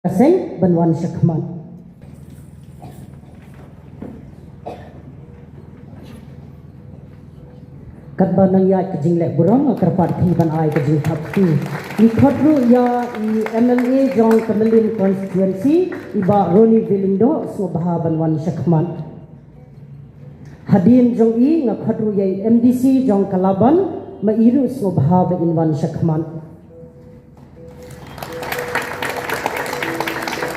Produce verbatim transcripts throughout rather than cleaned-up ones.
Ka seng ban wan shakhmat. Katba nang ïaid ka jingleh burom, nga kyrpad phi ban ai ka jingthap kti. Ngi khot ruh ïa i M L A jong ka Mylliem constituency, i Bah Ronnie V. Lyngdoh, sngewbha ban wan shakhmat. Hadien jong i nga khot ruh ïa i M D C jong ka Laban, ma i ruh sngewbha ba in wan shakhmat.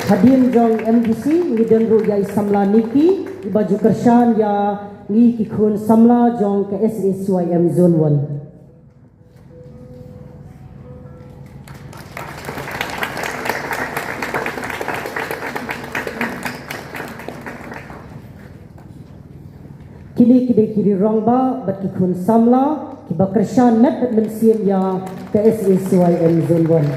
Hadien jong M D C ngi don ruh ïa i samla Niki, iba ju kyrshan ïa ngi ki khun samla jong ka S A C Y M Zone One. Kine ki dei ki rangbah bad ki khun samla kiba kyrshan met bad mynsiem ïa ka S A C Y M Zone One.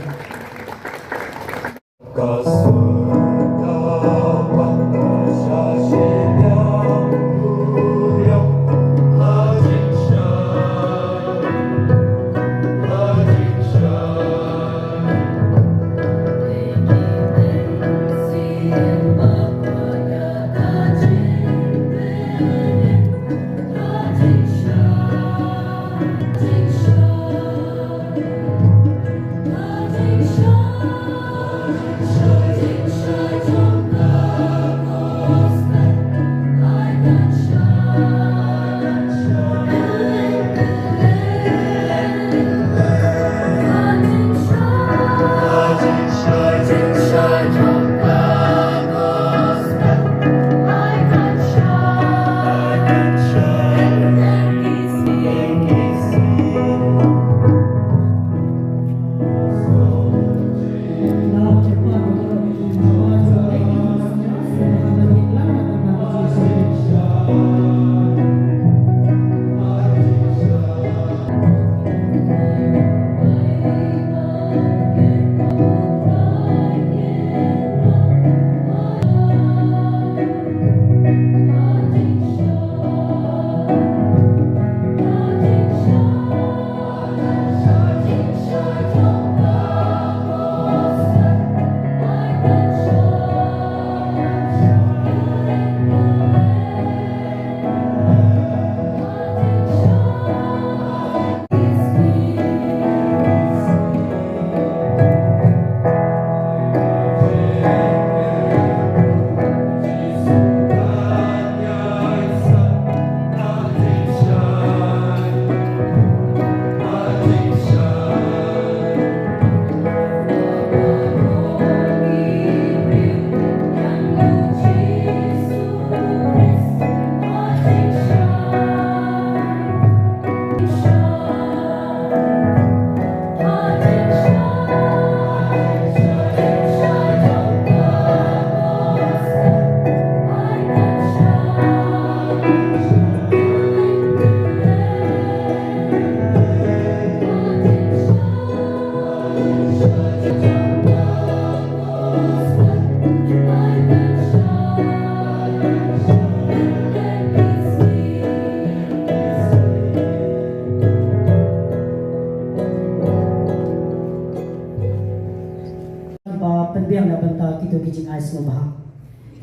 Ba pynbiang na bynta kito ki jingai sngewbha.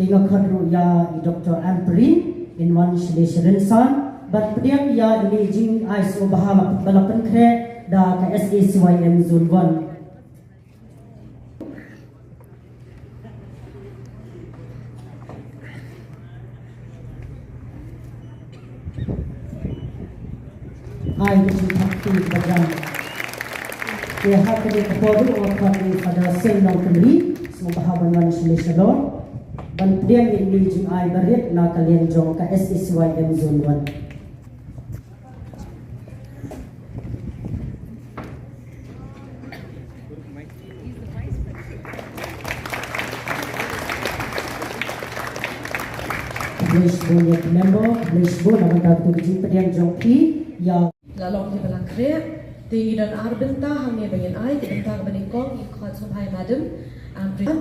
Te nga khot ruh ïa i Doktor Ampareen in wan sha lade sha rynsan ban pdiang ïa ine i jingai sngewbha ba la pynkhreh da ka S A C Y M Zone One. Ai ka jingthap kti kaba jam. Te ha kane ka por ruh nga khot ïa i Father Seng Nongkynrih sngewbha ban wan sha lade sha rynsan ban pdiang ïa ine i jingai barit na ka liang jong ka S A C Y M Zone One. Khublei shibun ïa ki member, khublei shibun na ka bynta ka jingpdiang jong phi ïa. La long kiba la khreh, te ngi don ar bynta hangne ba ngin ai, ka bynta kaba nyngkong ngi khot sngewbha ïa Madam Ampareen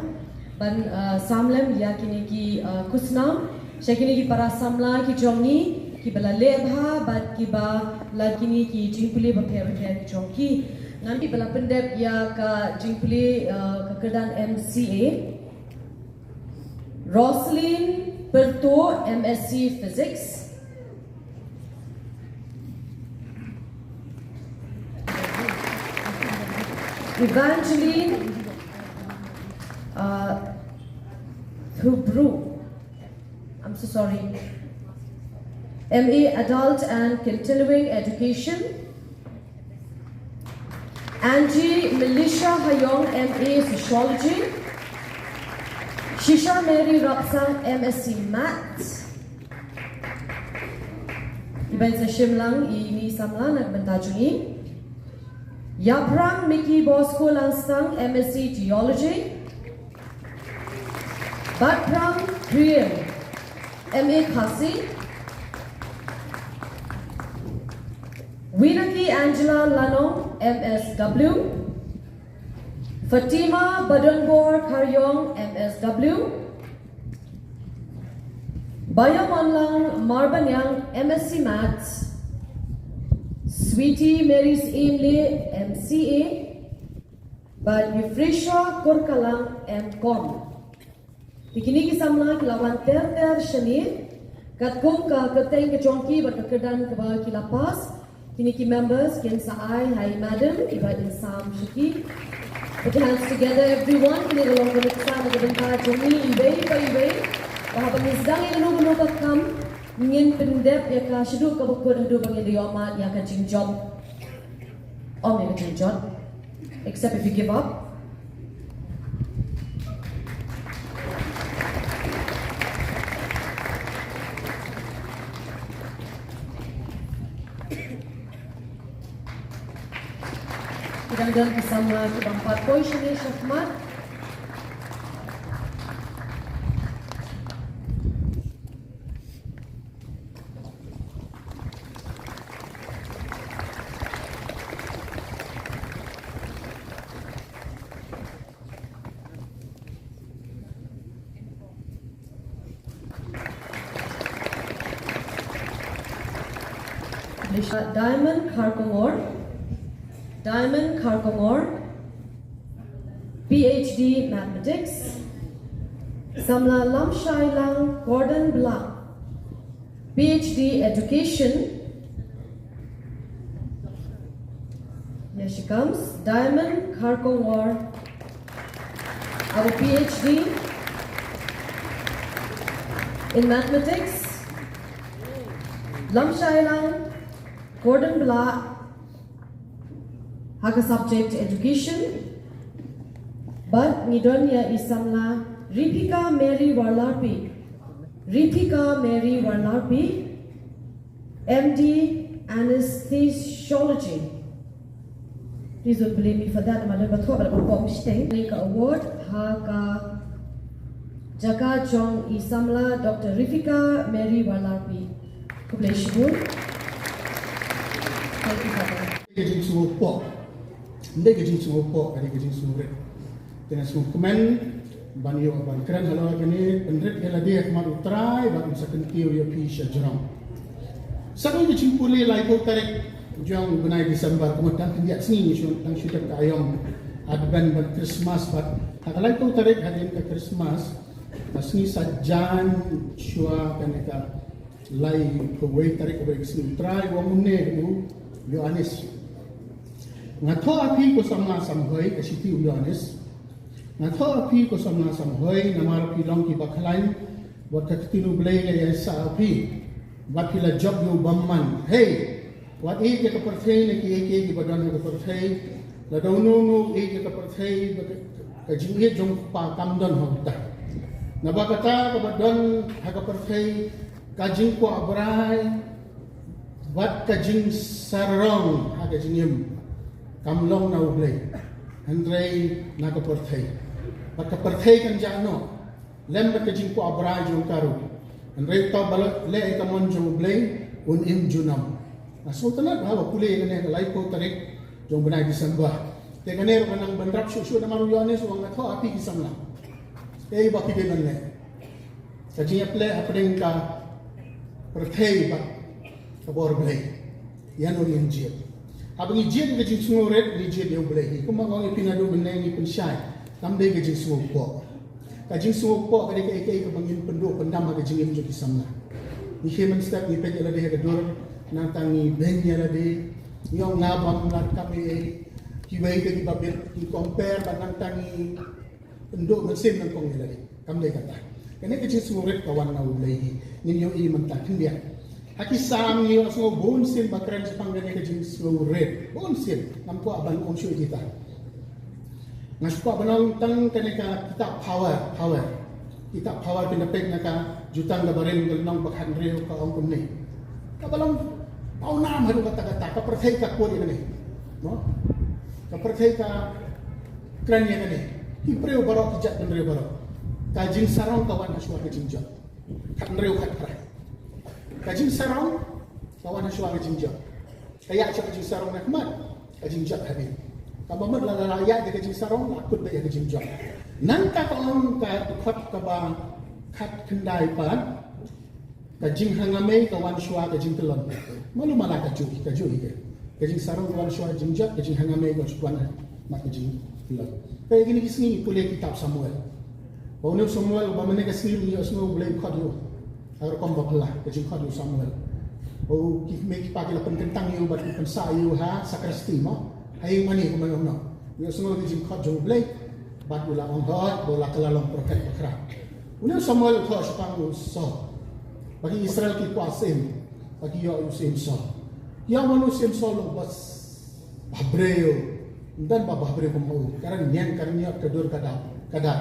ban, uh, sam lem ïa kine ki, uh, khusnam sha kine ki para samla ki jong ngi kiba la leh bha bad kiba la kine ki jingpule bapher bapher ki jong ki. Ngan ïa pyndep ïa ka jingpule, uh, ka kyrdan M C A. Roslyn Perto, M S C Physics. Evangeline, uh, Thubru. I'm so sorry. M A Adult and Continuing Education. Angie Melisha Hayong, M A Sociology. Shisha Mary Rapsang, M S C Maths. Iban sa shim lang ïa ine i samla na ka bynta jong ngi. Ïaphrang Mickey Bosco Langstang, M S C Theology. Batphrang Priem, M A Khasi. Winaki Angela Lanong, M S W. Fatima Badonbor Kharyong, M S W. Bayamonlang Marbaniang, M S C Maths. Sweetie Mary Syiem Lee, M C A. Bad Euphrasia Kurkalang, M Com. Te kine ki samla ki la wan ter ter shane katkum ka kyrteng ka jong ki bad ka kyrdan kaba ki la pass. Kine ki members kin sa ai ha i madam iba in sam sha ki. Put your hands together, everyone. Kine ka long ka nuksa na ka bynta jong ngi iwei pa iwei. Ba haba ngi sdang ïa kano kano ka kam, ngin pyndep ïa ka shaduh kaba kut haduh ba ngin da ïoh mad ïa ka jingjop. Ong ïa ka jingjop. Except if you give up. Ki dang don ki samla ki bym pat poi shane shakhmat. Diamond Kharkongor. Diamond Kharkongor. P H D Mathematics. Samla Lamshailang Gordon Blah. P H D Education. Here she comes. Diamond Kharkongor. Our P H D in Mathematics. Lamshailang Gordon Blah. Ha ka subject Education. Bad ngi don ïa i samla Ripika Mary Warlarpi. Ripika Mary Warlarpi, M D Anesthesiology. Please don't blame me for that. Madan ba thoh ba pom shteng. Ka award ha ka jaka jong i samla Doctor Ripika Mary Warlarpi. Khublei shibun. Thank you, Father. Ka jingsngewpop. Ym dei ka jingsngewpop, ka dei ka jingsngewrit. Te nga sngewkmen ban ïoh ban kren halor kane, pynrit ïa lade ha khmat U Trai bad un sa kyntiew ïa phi sha jrong. Sa kawei ka jingpule, laiphew tarik jong u bnai December, kumta tang khyndiat sngi ngi shu dang shu dep ka aïom Advent bad Christmas bad ha ka laiphew tarik hadien ka Christmas, ka sngi Saitjaiñ shuwa kane ka laiphew wei tarik kaba dei ka sngi U Trai, u ong une u Ïoannis. Nga thoh ha phi ko samla samhoi, ka shithi u Ïoannis. Nga thoh ha phi ko samla samhoi namar phi long kiba khlaiñ, wat ka ktien U Blei ka ïaisah ha phi. Wat phi la jop ïa u bymman. Hei, wat ïeit ïa ka pyrthei ne kiei kiei kiba don ha ka pyrthei. Lada uno uno u ïeit ïa ka pyrthei, ba ka, ka jingïeit jong u Kpa kam don ha uta. Naba kata kaba don ha ka pyrthei, ka jingkwah brai bad ka jingsarong ha ka jingim, kam long na U Blei, hynrei na ka pyrthei. Bad ka pyrthei kan jah noh lem bad ka jingkwah brai jong ka ruh. Hynrei uta uba leh ïa ka mon jong U Blei un im junom. Nga sngewtynnat ba haba pule ïa kane ka laiphew tarik jong u bnai December. Te kane ruh ka nang bynrap shuh shuh namar u Ïoannis u ong nga thoh ha phi ki samla. Ei ba ki dei ban leh. Ka jingïaphleh hapdeng ka pyrthei bad ka bor Blei. Ïa no ngin jied. Haba ngi jied ka jingsngewrit, ngi jied ïa U Blei hi. Kumba nga ong ïa phi naduh mynne, ngi pynshai, kam dei ka jingsngewpoh. Ka jingsngewpoh ka dei kaei kaei kaba ngin pynduh pyndam ha ka jingim jong ki samla. Ngi khie mynstep, ngi peit ïa lade ha ka dur, nangta ngi beiñ ïa lade. Ngi ong nga bym lah kap ei ei. Kiwei de kiba bit, ngi compare bad nangta ngi pynduh mynsiem nyngkong ïa lade. Kam dei kata. Kane ka jingsngewrit ka wan na U Blei hi. Ngin ïohi mynta khyndiat. Ha ki Salm ngi ïohsngew bun sien ba kren shaphang kane ka jingsngewrit. Bun sien. Ngam kwah ban ong shuh ïa kita. Nga shu kwah ban ong tang kane ka kitab Power, Power. Kitab Power, phin da peit na ka jutang kaba rim, ka lynnong ba khathynriew, ka ong kumne. Kaba long pawnam haduh katta katta, ka pyrthei ka kut ïa kane. No? Ka pyrthei ka kren ïa kane. Ki briew baroh, ki jaitbynriew baroh. Ka jingsarong ka wan ha shuwa ka jingjot. Khathynriew, khatphra. Ka jingsarong ka wan ha shuwa ka jingjot. Ka ïaid sha ka jingsarong na khmat, ka jingjot hadien. Kaba mut la, la, la ïaid da ka jingsarong, la kut beit ïa ka jingjot. Nangta ka ong ka dkhot kaba khatkhyndai pat, ka jinghangamei ka wan shuwa ka jingkyllon. Malu mala kajuh, kajuh hi ka. Ka jingsarong ka wan shuwa jingjot, ka jinghangamei ka wan shuwa na ka jingkyllon. Te kine ki sngi ngi pule kitab Samuel. Ba une u Samuel, ba mynne ka sngi ngi ïohsngew U Blei u khot ïa u. Ha ka rukom ba phylla, ka jingkhot ïa u Samuel. Ba u, ki kmie ki kpa ki la pynkyntang ïa u bad ki pynsah ïa u ha sakristi mo. Ha ïing mane kumno kumno. Ngi ïohsngew ka jingkhot jong U Blei. Bad u la ong hooid, ba u la kylla long prophet bakhraw. Une u Samuel u thoh shaphang u Saul. Ba ki Israel ki kwah syiem. Ba ki ïoh ïa u syiem Saul. Ïoh mano u syiem Saul long bos. Bah briew. Ym don ba bah briew kum u. Kren ñiang, kren ñiot, ka dur ka dar, ka dar.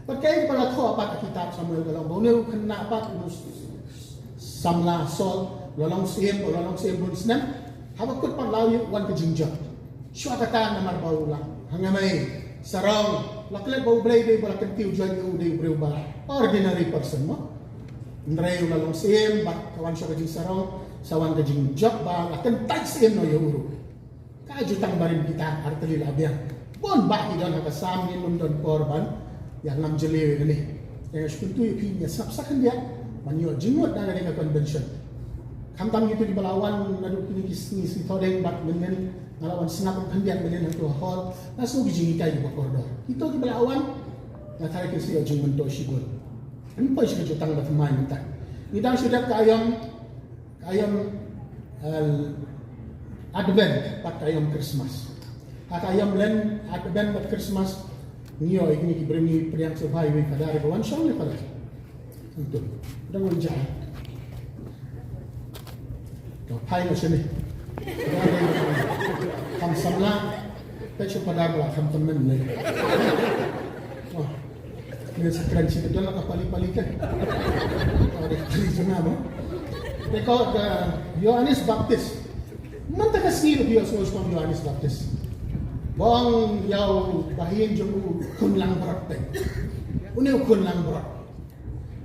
Bad kaei ba la thoh pat ha kitab Samuel ka long ba une u khynnah pat u samla Saul, u la long syiem, u la long syiem bun snem. Haba kut pat la ïoh wan ka jingjot. Shuwa kata namar ba u la hangamei, sarong, la klet ba U Blei dei ba la kyntiew join ïa u, dei u briew ba ordinary person mo. Hynrei u la long syiem bad ka wan shuwa ka jingsarong, sa wan ka jingjot ba la kyntait syiem noh ïa u ruh. Ka jutang barim kita artylli la biang. Bun bah ki don ha ka Salm, ngin ym don por ban ïa ngam jylliew ïa kane. Te nga shu kyntu ïa phi, ïa sngap sa khyndiat ban ïoh jingmut na kane ka convention. Khamtam kito kiba la wan naduh kine ki sngi, sngi Thohdieng bad mynnin nga la wan sngap khyndiat mynnin hangto ha hall. Nga sngew ki jinghikai kiba kordor. Kito kiba la wan nga tharai kin sa ïoh jingmyntoi shibun. Ngin poi sha ka jutang ba thymmai mynta. Ngi dang shu dep ka aïom, ka aïom, eh, Advent bad ka aïom Christmas. Ha ka aïom Lent, Advent bad Christmas, ngi ïoh ïa kine ki briew, ngi pdiang sngewbha ïa u Father ba wan shong ne Father. Ynda dang wan jai. To phai noh shane. Kham samla. Peit sha u Father ba la kham tymmen ne. Oh. Ngi sa kren shi ka don la ka pali pali kan. Ka dei pali jong nga mo. Te ko ka Ïoannis Baptis. Mynta ka sngi ruh ïohsngew shaphang Ïoannis Baptis. Ba ong ïa u bahaïing jong u, u khun langbrot te. Une u khun langbrot.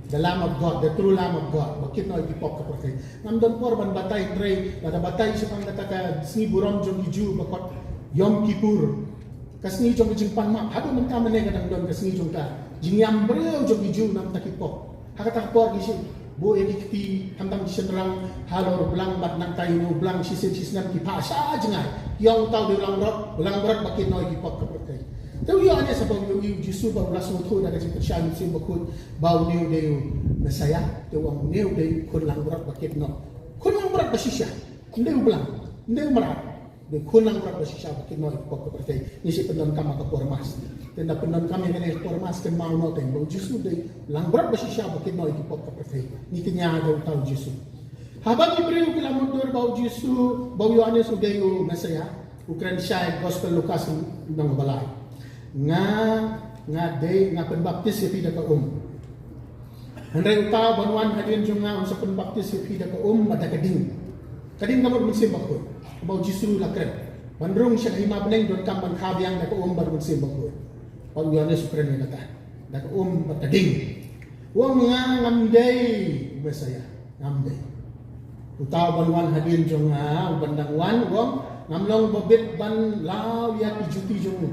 The Lamb of God, the true Lamb of God. Ba kit noh ïa ki pop ka pyrthei. Ngam don por ban batai hynrei lada batai shaphang kata ka sngi burom jong ki Jiw ba khot Yom Kippur. Ka sngi jong ka jingpan map, haduh mynta mynne ka dang don ka sngi jong ka jingïam briew jong ki Jiw na bynta ki pop. Ha kata ka por ki shu buh ïa ki kti, khamtam ki shynrang, halor u blang bad nangta ïa une u blang shisien shisnem ki phah sha jngai. Ki ong uta u dei u langbrot, u langbrot ba kit noh ïa ki pop ka pyrthei. Te u Ïoannis haba u ïohi u Jisu ba u la sngewthuh da ka jingpynshai Mynsiem Bakhuid ba une u dei u Messaïah, te u ong une u dei u khun langbrot ba kit noh. Khun langbrot ba shisha. Ym dei u blang, ym dei u mrad. Dei khun langbrot ba shisha ba kit noh ïa ki pop ka pyrthei. Ngi shu pyndonkam ha ka por Mass. Te ynda pyndonkam ïa kane ha ka por Mass kynmaw noh te ba u Jisu dei langbrot ba shisha ba kit noh ïa ki pop ka pyrthei. Ngi kñia da uta u Jisu. Haba ki briew ki la mutdur ba u Jisu, ba u Ïoannis u dei u Messaïah, u kren shai Gospel Lukas lynnong ba lai. Nga, nga dei, nga pynbaptis ïa phi da ka um. Hynrei uta uban wan hadien jong nga un sa pynbaptis ïa phi da ka um bad da ka ding. Ka ding ka mut Mynsiem Bakhuid. Ba u Jisu la kren. Ban rung sha ka hima bneng donkam ban kha biang da ka um bad Mynsiem Bakhuid. Ba u Ïoannis u kren ïa kata. Da ka um bad ka ding. U ong nga ngam dei u Messaïah. Ngam dei. Uta uban wan hadien jong nga, uban dang wan, u ong, ngam long ba bit ban law ïa ki juti jong u.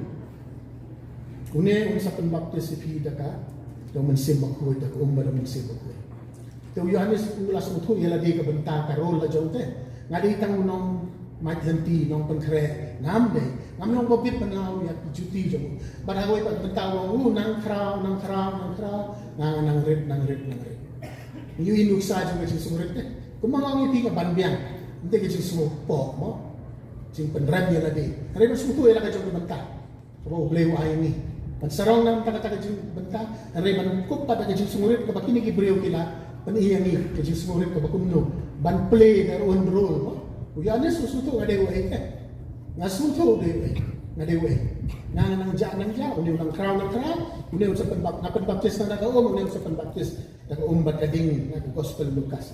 Une un sa pynbaptis ïa phi da ka, da u Mynsiem Bakhuid, da ka um bad da u Mynsiem Bakhuid. Te u Ïoannis u la sngewthuh ïa lade ka bynta ka role la jong te. Nga dei tang u nong Mait lynti nongpynkhreh ngam dei, ngam long ba bit ban ïa ki juti jong u. Bad ha kawei pat ka bynta u ong u nang khraw, nang khraw, nang khraw, nang, nang rit, nang rit, nang rit. Ïohi nuksa jong ka jingsngewrit te. Kumba nga ong ïa phi ka ban biang. Ym dei ka jingsngewpoh mo. Jingpynrem ïa lade. Hynrei ban sngewthuh ïa la ka jong ka bynta. Kaba U Blei u ai ïa ngi. Ban sarong na ka bynta kata ka jingbynta, hynrei ban kup pat da ka jingsngewrit kaba kine ki briew ki la pyni ïa ngi ka jingsngewrit kaba kumno ban play their own role mo. U Ïoannis u sngewthuh nga dei uei te. Nga sngewthuh u dei uei. Nga dei uei. Nga nang jah nang jah, une u nang khraw nang khraw, une u sa pynbap-, nga pynbaptis na ka um, une u sa pynbaptis da ka um bad ka ding na ka Gospel Lukas.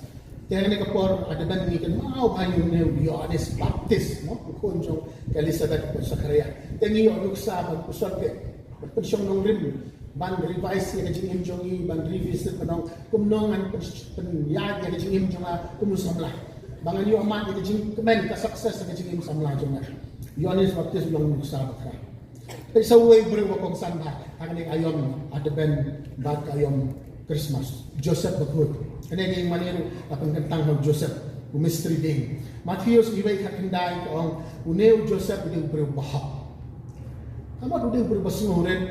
Te ha kane ka por Advent ngi kynmaw ba ïa une u Ïoannis Baptis mo, u khun jong ka Elisabet bad Sakharia. Te ngi ïoh nuksa ban pynshong te, ban pynshong nongrim, ban revise ïa ka jingim jong ngi, ban revisit ban ong kumno ngan pyn, pynïaid ïa ka jingim jong nga kum u samla. Ba ngan ïoh mad ïa ka jingkmen, ka success ïa ka jingim samla jong nga. Ïoannis Baptis u long nuksa ba khraw. Peit sa uwei u briew ba kongsan bha ha kane ka aïom Advent bad ka aïom Christmas. Joseph bakhuid. Kane ka ïing mane ruh la pynkyntang ha u Joseph, u mystery being. Mathaios uwei khatkhyndai ka ong une u Joseph u dei u briew ba hok. Ka mut u dei u briew ba sngewrit,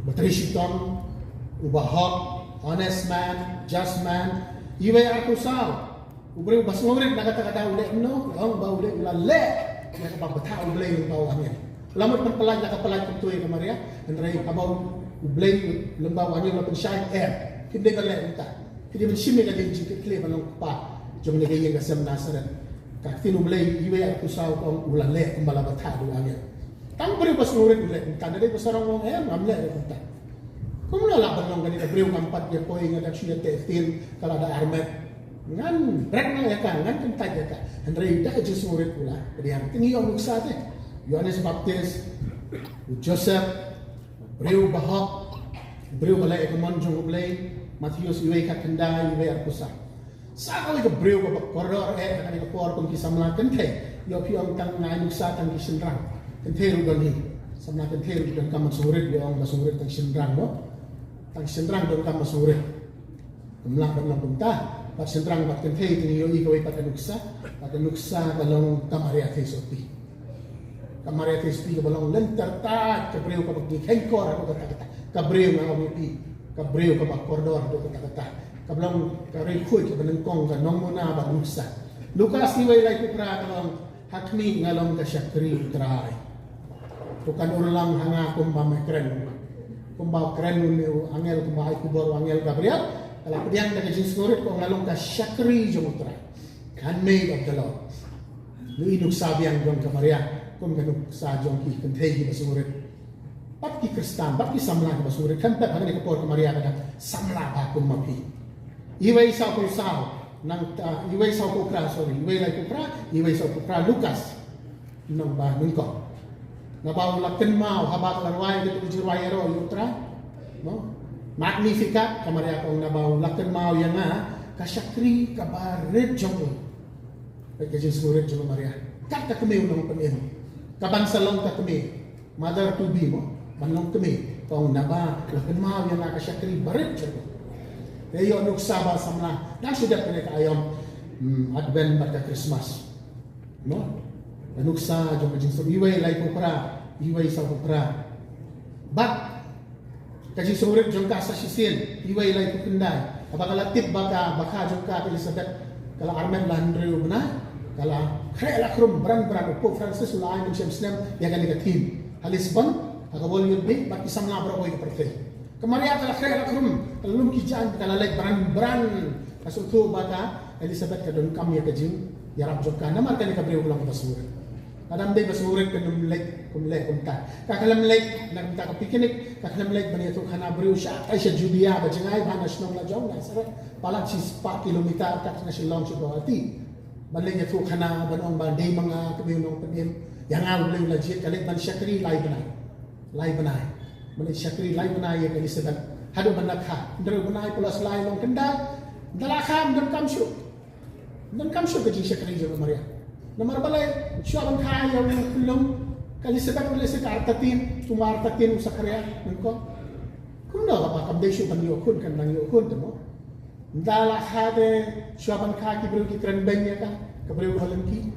ba trei shitom, u ba hok, honest man, just man. Uwei arphew saw. U briew ba sngewrit na kata ka daw u leh kumno, ong ba u leh, u la leh ïa kaba bthah U Blei lyngba u angel. La mut ban pyllait la ka pyllait kumto ïa ka Maria, hynrei haba U Blei lyngba u angel u la pynshai, em, phim dei ban leh kumta. Phi dei ban shim ïa ka jingkitkhlieh ban long kpa jong kane ka ïing ka sem Nasareth. Ka ktien U Blei, uwei arphew saw ka ong u la leh kumba la bthah da u angel. Tang briew ba sngewrit u leh kumta, da dei ba sarong u ong, em, ngam leh kumta. Kumno lah ban long kane ka briew, ngam pat ïa poi, nga dang shu ïa teh ktien, ka la da armet. Ngan bret noh ïa ka, ngan kyntait ïa ka. Hynrei da ka jingsngewrit u la pdiang. Te ngi ïoh nuksa te. Ïoannis Baptis, u Joseph, briew ba hok, briew ba leh ïa ka mon jong U Blei, Mathaios uwei khatkhyndai, uwei arphew saw. Sa kawei ka briew kaba kordor eh ha kane ka por kum ki samla kynthei. Ïoh phi ong tang nga ai nuksa tang ki shynrang. Kynthei ruh don hi. Samla kynthei ruh donkam ban sngewrit, ïoh ong ba sngewrit tang shynrang mo. Tang shynrang donkam ban sngewrit. Ym lah ban long kumta. Bad shynrang bad kynthei te ngi ïohi kawei pat ka nuksa. Bad ka nuksa ka long ka Maria Theisotti. Ka Maria Theisotti kaba long lynter tad, ka briew kaba ngi kheiñkor haduh katta katta. Ka briew nga ong ïa phi, ka briew kaba kordor haduh katta katta. Kaba long ka riewkhuid kaba nyngkong, ka nongmuna ba nuksa. Lukas uwei laiphew phra ka ong, ha khmih nga long ka shakri U Trai. To kan urlong ha nga kumba me kren. Kumba kren une u angel, kumba ai khubor u angel Gabriel. Ka la pdiang da ka jingsngewrit ka ong nga long ka shakri jong U Trai. Handmaid of the Lord. Ngi ïohi nuksa biang jong ka Maria kum ka nuksa jong ki kynthei kiba sngewrit. Bad ki Khristan, bad ki samla kiba sngewrit. Khamtam ha kane ka por ka Maria ka dang samla bha kum ma phi. Uwei sawphew saw, nangta, uwei sawphew phra, sorry, uwei laiphew phra, uwei sawphew phra Lukas. Nangba nyngkong. Naba u la kynmaw haba ka la rwai kata ka jingrwai ïaroh ïa U Trai. No? Magnificat, ka Maria ka ong naba u la kynmaw ïa nga ka shakri kaba rit jong u. Ka jingsngewrit jong ka Maria. Kat ka kmie u nongpynim. Kaban sa long ka kmie. Mother to be mo. Ban long kmie. Ka ong naba u la kynmaw ïa nga ka shakri ba rit jong u. Te ïoh nuksa ba samla. Dang shu dep kane ka aïom, hmm, Advent bad ka Christmas. No? Ka nuksa jong ka jingsngewrit, uwei laiphew phra, uwei sawphew phra. Bad ka jingsngewrit jong ka sa shisien, uwei laiphew khyndai. Haba ka la tip ba ka bakha jong ka, ka Elisabet ka la armet la hynriew bnai, ka la khreh la khrum bran bran. U Pope Francis u la ai mynshem snem ïa kane ka theme ha Lisbon, ha ka World Youth Day, bad ki samla baroh kawei ka pyrthei. Ka Maria ka la khreh la khrum, ka la lum ki jaiñ, ka la leit bran bran. Ka sngewthuh ba ka Elisabet ka donkam ïa ka jingïarap jong ka. Namar kane ka briew ka long kaba sngewrit. Lada ym dei ba sngewrit kan ym leit, ym leh kumta. Ka khlem leit na kumta ka picnic, ka khlem leit ban ïathuhkhana briew shatai sha Judea ba jngai bha na shnong la jong Nasareth. Palat shispah kilometer kat na Shillong sha Guwahati. Ban leit ïathuhkhana ban ong ba dei ma nga ka briew nongpynim. Ïa nga U Blei u la jied, ka leit ban shakri lai bnai. Lai bnai. Ban leit shakri lai bnai ïa ka Elisabet. Haduh ban da kha. Hynriew bnai plus lai long khyndai. Da la kha, ym donkam shuh. Ym donkam shuh ka jingshakri jong ka Maria. Namar balei, shuwa ban kha ïa u khyllung ka Elisabet u leh sha ka artatien, kumba artatien u Sakharia, nyngkong. Kumno kaba kam dei shuh ban ïoh khun, kan nang ïoh khun te mo. Da la kha te shuwa ban kha ki briew ki kren beiñ ïa ka, ka briew ka lynti.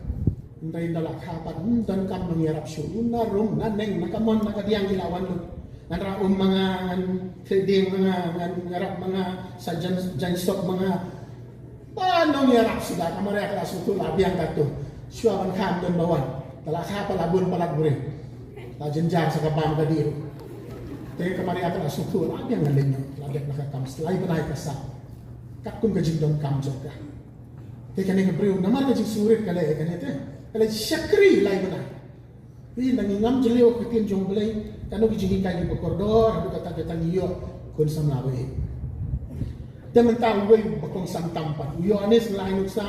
Hynrei ynda la kha pat, ym don kam nongïarap shuh. Na rum, na neng, na kamon, na kadiang ki la wan lut. Ngan rah um ma nga, ngan theh dieng ma nga, ngan ïarap ma nga, sa jan, jan sop ma nga. Ba nongïarap shuh da, ka Maria ka la sngewthuh la biang katto. Shuwa ban kha ym don ba wan. Te la kha pat la bun palat briew. La jynjar sa ka bam ka dih ruh. Te ka Maria ka la sngewthuh la biang, la leit noh, la dep na ka kam, lai bnai ka sah. Katkum ka jingdonkam jong ka. Te kane ka briew namar ka jingsngewrit ka leh ïa kane te. Ka leit shakri lai bnai. Phi, ngi ngam jylliew ka ktien jong U Blei, kano ki jinghikai kiba kordor haduh katta katta ngi ïoh khun samla ba ïeit. Te mynta uwei ba kongsan tam pat, u Ïoannis nga la ai nuksa,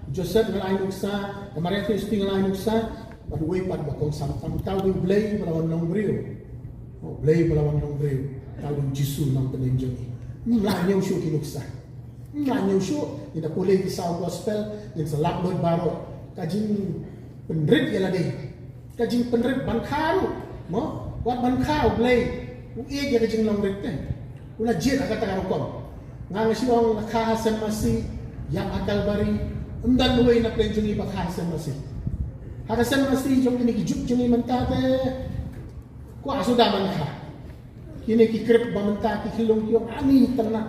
u Joseph nga la ai nuksa, ka Maria Theisotti nga la ai nuksa, bad uwei pat ba kongsan tam, uta u dei U Blei ba la wan long briew. U Blei ba la wan long briew, uta u dei U Jisu Nongpynim jong ngi. Ym lah ñiew shuh ki nuksa. Ym lah ñiew shuh, ngin da pule ki saw gospel, ngin sa lap lut baroh. Ka jingpynrit ïa lade. Ka jingpynrit ban kha ruh. Mo, wat ban kha U Blei u ïeit ïa ka jinglong rit te. U la jied ha kata ka rukom. Nga nga shu ong la kha ha sem masi, ïap ha Kalbari, ym don uwei na pdeng jong ngi ba kha ha sem masi. Ha ka sem masi jong kine ki juk jong ngi mynta te, kwah suda ban kha. Kine ki krip ba mynta ki khyllung ki ong ani tynnat.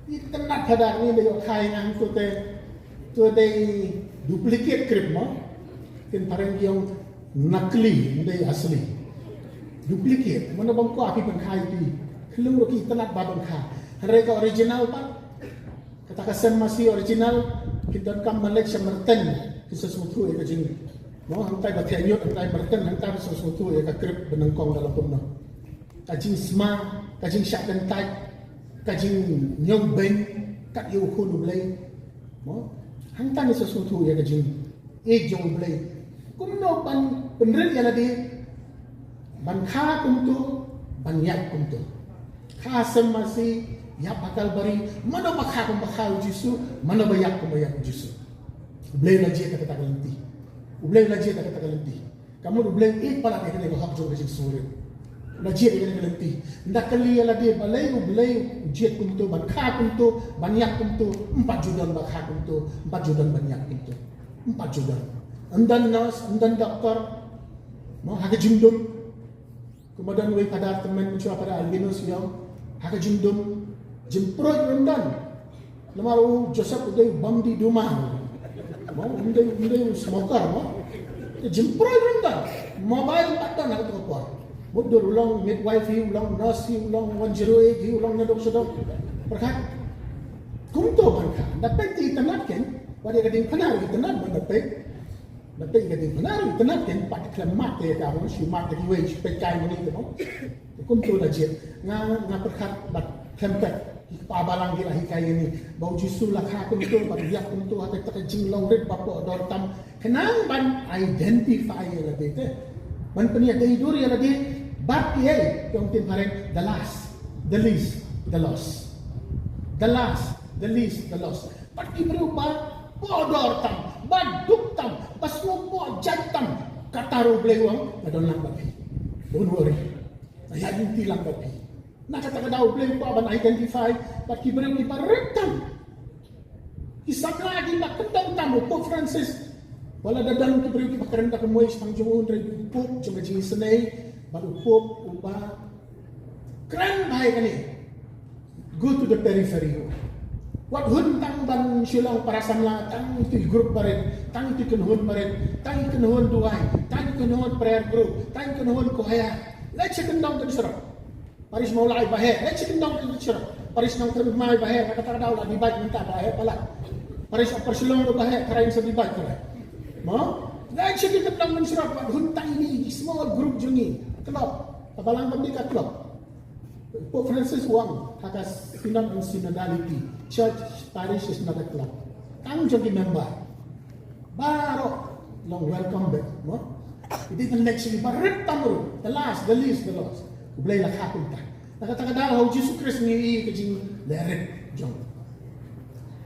Ki tynnat, haduh ngi da ïoh kha ïa nga hangto te. To dei duplicate krip mo. Ktien phareng ki ong nakli, ym dei asli. Duplicate. Mano bym kwah phi ban kha ïa phi. Khyllung ruh ki tynnat ba ban kha. Hynrei ka original pat, kata ka sem masi original, kin donkam ban leit sha Merton, kin sa sngewthuh ïa ka jing. Mo, hangtai ba theh ñiut, hangtai Merton, hangtai ba sa sngewthuh ïa ka krip ba nyngkong da la kumno. Ka jingsma, ka jingshah kyntait, ka jingñiewbeiñ kat ïa u Khun U Blei. Mo, hangta ngi sa sngewthuh ïa ka jingïeit jong U Blei. Kumno ban pynrit ïa lade ban kha kumto, ban ïap kumto. Kha sem masi, ïap ha Kalbari, mano ba kha kumba kha U Jisu, mano ba ïap kumba ïap U Jisu. U Blei u la jied da kata ka lynti. U Blei u la jied da kata ka lynti. Ka mut U Blei u ïeit palat ïa kane ka hok jong ka jingsngewrit. U la jied ïa kane ka lynti. Ynda kylli ïa lade balei U Blei u jied kumto, ban kha kumto, ban ïap kumto, ym pat ju don ba kha kumto, ym pat ju don ban ïap kumto. Ym pat ju don. Ym don nurse, ym don doktor. Mo, ha ka jingdum. Kumba don uwei u Phadar tymmen mynshuwa, Phadar Albinus, u ong, ha ka jingdum, jingpruid ruh ym don. Namar u Joseph u dei u bym dih duma. Mo, um dei, um dei u smoker mo. Te jingpruid ruh ym don. Mobile pat don ha kato ka por. Mutdur u long midwife hi, u long nurse hi, u long one zero eight hi, u long nadong shadong. Pyrkhat. Kumto ban kha. Da peit te itynnat kein. Wat ïa ka diengphna ruh itynnat ban da peit. Da peit ka diengphna ruh itynnat kein, pat khlem mad te ka mo, shu mad te kiwei, shu peit kai mane te mo. Kumto la jied. Nga, nga pyrkhat bad khlem peit. Ki kpa balang ki la hikai ïa ngi ba U Jisu la kha kumto, bad u ïap kumto, ha kata ka jinglong rit ba poh dor tam. Khnang ban identify ïa lade te. Ban pynïadei dur ïa lade bad kiei, ki ong ktien phareng, the last, the least, the lost. The last, the least, the lost. Bad ki briew ba poh dor tam, ba duk tam, ba sngew poh jait tam, kata ruh U Blei u ong, nga don lang bad phi. Don't worry. Nga ïaid lynti lang bad phi. Na kata ka daw U Blei u kwah ban identify bad ki briew kiba rit tam. Ki samla kiba kyndong tam, u Pope Francis. Wat la da don ki briew kiba kren da kumwei shaphang jong u, hynrei u Pope jong ka jingisynei, bad u Pope uba kren bha ïa kane. Go to the periphery. Wat hun tang ban shu long para samla, tang ito i group barit, tang ito i kynhun barit, tang i kynhun duwai, tang i kynhun prayer group, tang i kynhun choir. Leit sha kyndong kynshrong. Parish Mawlai ba heh, leit sha kyndong kynshrong. Parish Nongthymmai ba heh, na kata ka daw la divide mynta ba heh palat. Parish Upper Shillong ruh ba heh, tharai sa divide tharai. Mo? Leit sha kyndong kynshrong, wat hun tang ine i small group jong ngi. Club. Ka balang kam dei ka club. Pope Francis u ong, ha ka Synod and Synodality, church, parish is not a club. Tang jong ki member. Baroh long welcome back, mo? Ite the next, ba rit tam ruh, the last, the least, the lost. U Blei la kha kumta. Na kata ka daw ha U Jisu Khrist ngi ïohi ka jingleh rit jong u.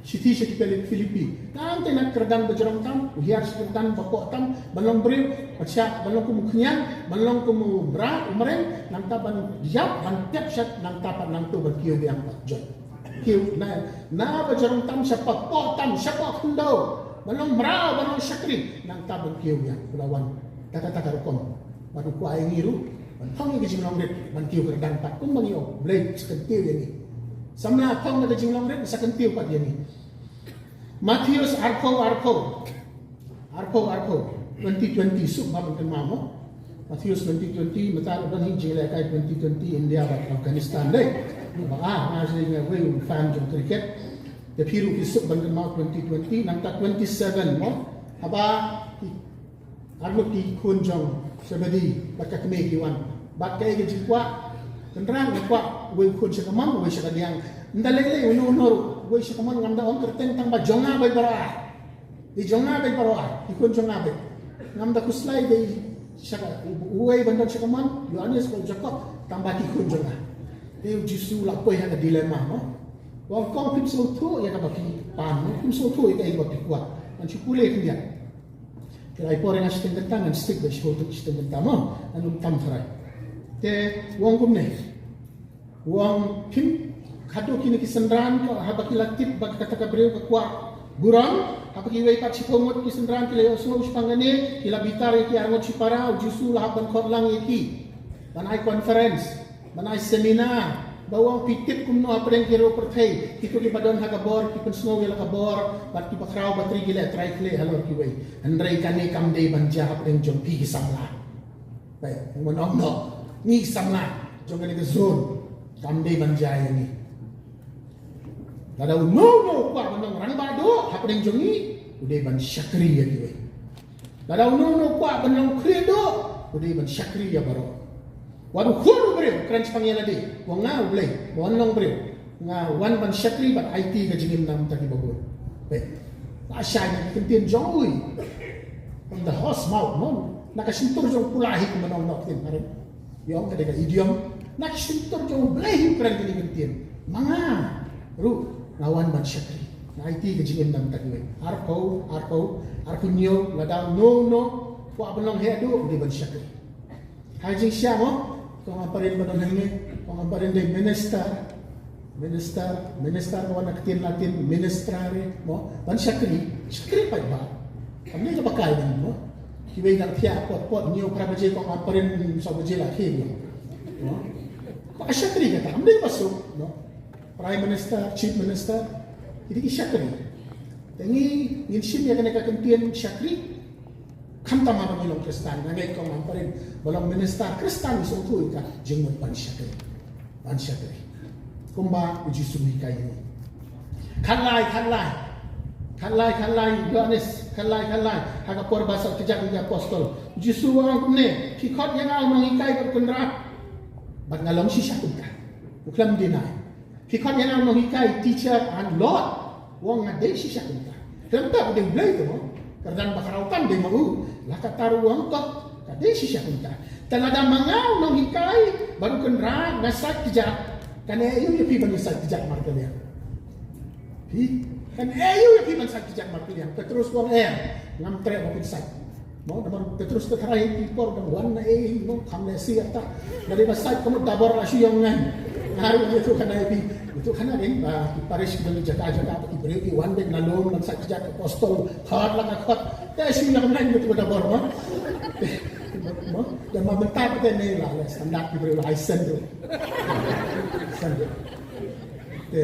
Shithi sha ki Philip-, Philippi. Tang te na kyrdan ba jrong tam, u hiar sha kyrdan ba poh tam, ban long briew, ban shah, ban long kum u khñiang, ban long kum u mra, u mreng, nangta ban ïap, ban tep shat, nangta pat nangto ban kiew biang pat. Jong. Kiew na, na ba jrong tam sha ba poh tam, sha ba khyndew. Ban long mraw, ban long shakri, nangta ban kiew ïa u la wan. Taka taka rukom. Ban u kwah ïa ngi ruh ban phong ïa ka jinglong rit, ban kiew kyrdan pat kum ba ngi ong, Blei sa kyntiew ïa ngi. Samla phong ïa ka jinglong rit, sa kyntiew pat ïa ngi. Mathaios arphew arphew. Arphew arphew, twenty twenty, suk ba ban kynmaw mo. Mathaios twenty twenty, mynta don hi jinglehkai twenty twenty India bad Afghanistan dei. Ba ah, nga sdang nga wei u fan jong cricket. Te phi ruh phi suk ban kynmaw twenty twenty, nangta twenty seven mo. Haba ki arngut ki khun jong Zebedi bad ka kmie ki wan. Bad kaei ka jingkwah? Kynrad nga kwah wei khun sha ka mon, wei sha ka diang. Ynda lei lei uno uno ruh wei sha ka mon, ngam da ong kyrteng tang ba jong nga beit baroh ar. Dei jong nga beit baroh ar, ki khun jong nga beit. Ngam da khuslai dei sha ka, uwei ban don sha ka mon, Ïoannis ko Jakob, tang ba ki khun jong nga. Te u Jisu la poi ha ka dilemma mo. U ong, kong phim sngewthuh ïa kaba phi pan mo, phim sngewthuh ïa kaei kaba phi kwah. Ngan shu pule khyndiat. Te lai por nga shiteng kynta, ngan stick ba shu tu shiteng kynta mo, ngan ym tam tharai. Te u ong kumne. U ong, phim khadduh kine ki synran, haba ki la tip ba kata ka briew ka kwah burom, haba kiwei pat shiphew ngut ki synran ki la ïohsngew shaphang kane, ki la bitar ïa ki arngut shipara, u Jisu la hap ban khot lang ïa ki ban ai conference, ban ai seminar, ba u ong, phi tip kumno hapdeng ki riewpyrthei, kito kiba don ha ka bor ki pynsngew ïa la ka bor, bad kiba khraw batri ki leh trai khleh halor kiwei. Hynrei kane kam dei ban jia hapdeng jong phi ki samla. Peit, ngan ong noh, ngi samla jong kane ka zone, kam dei ban jia ïa ngi. Lada uno uno u kwah ban long rangbah duh hapdeng jong ngi, u dei ban shakri ïa kiwei. Lada uno uno u kwah ban long khlieh duh, u dei ban shakri ïa baroh. Wat u khun u briew u kren shaphang ïa lade, u ong, nga u Blei, ba wan long briew, nga wan ban shakri bad aiti ka jingim na ka bynta kiba bun. Peit, la shai na ki ktien jong u hi. From the horse mouth, mo. Na ka shyntur jong u pula hi, kumba ong noh ktien phareng. Ïa ong ka dei ka idiom. Na ka shyntur jong u Blei hi u kren kine ki ktien. Ma nga ruh nga wan ban shakri, nga aiti ka jingim na ka bynta kiwei. Arphew, arphew, arphew hynñiew, lada uno uno u kwah ban long heh duh, u dei ban shakri. Ha jingshisha mo, kong Ampareen ba don hangne, kong Ampareen dei minister. Minister, minister ka wan na ka ktien Latin, ministrare, mo, ban shakri, shakri paidbah. Kam dei kaba kai mo. Kiwei da thiah pot pot, hynñiew phra baje, kong Ampareen saw baje la khie mo. Mo. Ba shakri kata, kam dei ba suk, mo. Prime Minister, Chief Minister, ki dei ki shakri. Te ngi, ngin shim ïa kane ka ktien shakri. Khamtam haba ngi long Khristan, nga ngeit kong Ampareen ba long minister Khristan, ngi sngewthuh ïa ka jingmut ban shakri. Ban shakri. Kumba u Jisu u hikai ïa ngi. Khatlai, khatlai. Khatlai, khatlai, Ïoannis, khatlai, khatlai. Ha ka por ba sait kjat ïa ki apostol, u Jisu u ong kumne, phi khot ïa nga u nonghikai bad u kynrad. Bad nga long shisha kumta. U khlem deny. Phi khot ïa nga u nonghikai, teacher and Lord. U ong nga dei shisha kumta. Khlem pep u dei u Blei te mo. Kyrdan ba khraw tam dei ma u. La katta ruh u ong to, ka dei shisha kumta. Te lada ma nga u nonghikai bad u kynrad nga sait kjat, kan ïa aïu ïa phi ban ïa sait kjat markylliang? Phi, kan ïa aïu ïa phi ban sait kjat markylliang? Petrus u ong, em, ngam treh ba phin sait. Mo, namar Petrus te tharai hi ki por dang wan na ei, mo, kham lehse ata. Lada ba sait ka mut Dabor la shu ïong ngan. Nga ruh ïathuh khana ïa phi. Ïathuh khana dei ba ki parish ki don jaka jaka ba ki briew ki wan beit na lum ban sait kjat, apostol khot la ka khot. Te shu ïong ngan ïathuh Dabor mo. Mo, da ma mynta ba te ne la, la standard ki briew la ai sen ruh. Sen ruh. Te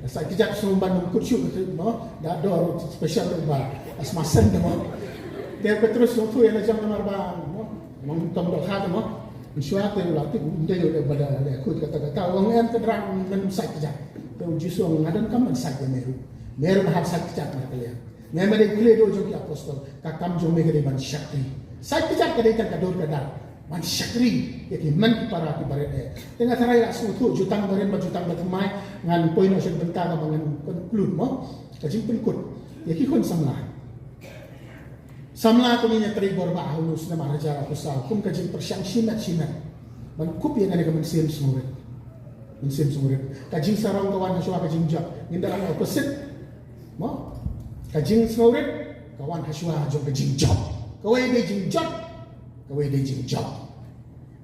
sait kjat sngewbha ban kut shuh, mo, da dor special ruh ba sma sen te mo. Te Petrus u ong, phi ïa la jong namar ba, mo, mo, tang dohkha te mo. Shuwa te u la tip, ym dei u dei ba da leh kut kata kata. U ong, em, kynrad, men sait kjat. Te u Jisu u ong, nga donkam ban sait ïa me ruh. Me ruh me hap sait kjat markylliang. Me me dei u khlieh duh jong ki apostol. Ka kam jong me ka dei ban shakri. Sait kjat ka dei tang ka dur ka dar ban shakri ïa ki hynmen ki para ki barit eh. Te nga tharai la sngewthuh jutang barit bad jutang bathymmai, ngan poi noh sha ka bynta kaba ngan conclude mo, ka jingpynkut ïa ki khun samla. Samla, to ngin ïatrei bor ba ha u snem ar hajar arphew saw kum ka jingpyrshang shimet shimet ban kup ïa kane ka mynsiem sngewrit. Mynsiem sngewrit. Ka jingsarong ka wan hashwa ka jingjot. Ngin da ong opposite. Mo? Ka jingsngewrit ka wan hashwa jong ka jingjot. Kawei dei jingjot, kawei dei jingjot.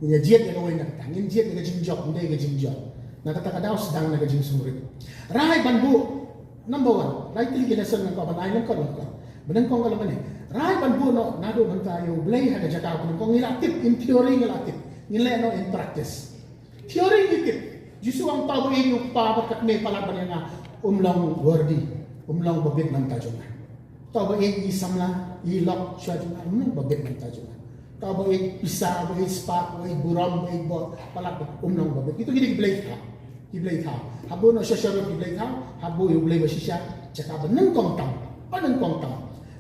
Ngin ïa jied ïa kawei na kata, ngin jied ïa ka jingjot, ym dei ka jingjot. Na kata ka daw sdang na ka jingsngewrit. Rai ban buh, number one, lai tylli ki lesson ngan kwah ban ai lyngkot lyngkot. Ba nyngkong ka long kane. Rai ban buh noh naduh mynta ïa U Blei ha ka jaka ba nyngkong. Ngi la tip in theory, ngi la tip. Ngin leh noh in practice. Theory ngi tip. Jisu u ong, "To ba ïeit ïa u kpa bad ka kmie palat ban ïa nga." Um long worthy. Um long ba bit na ka bynta jong nga. To ba ïeit ïa i samla, i lok shuwa jong nga, um long ba bit na ka bynta jong nga. To ba ïeit pisa, ba ïeit spah, ba ïeit burom, ba ïeit bor palat, um long ba bit. Kito ki dei ki blei thaw. Ki blei thaw. Hap buh noh shisha ruh ki blei thaw, hap buh ïa U Blei ba shisha, jaka ba nyngkong tam. Ba nyngkong tam.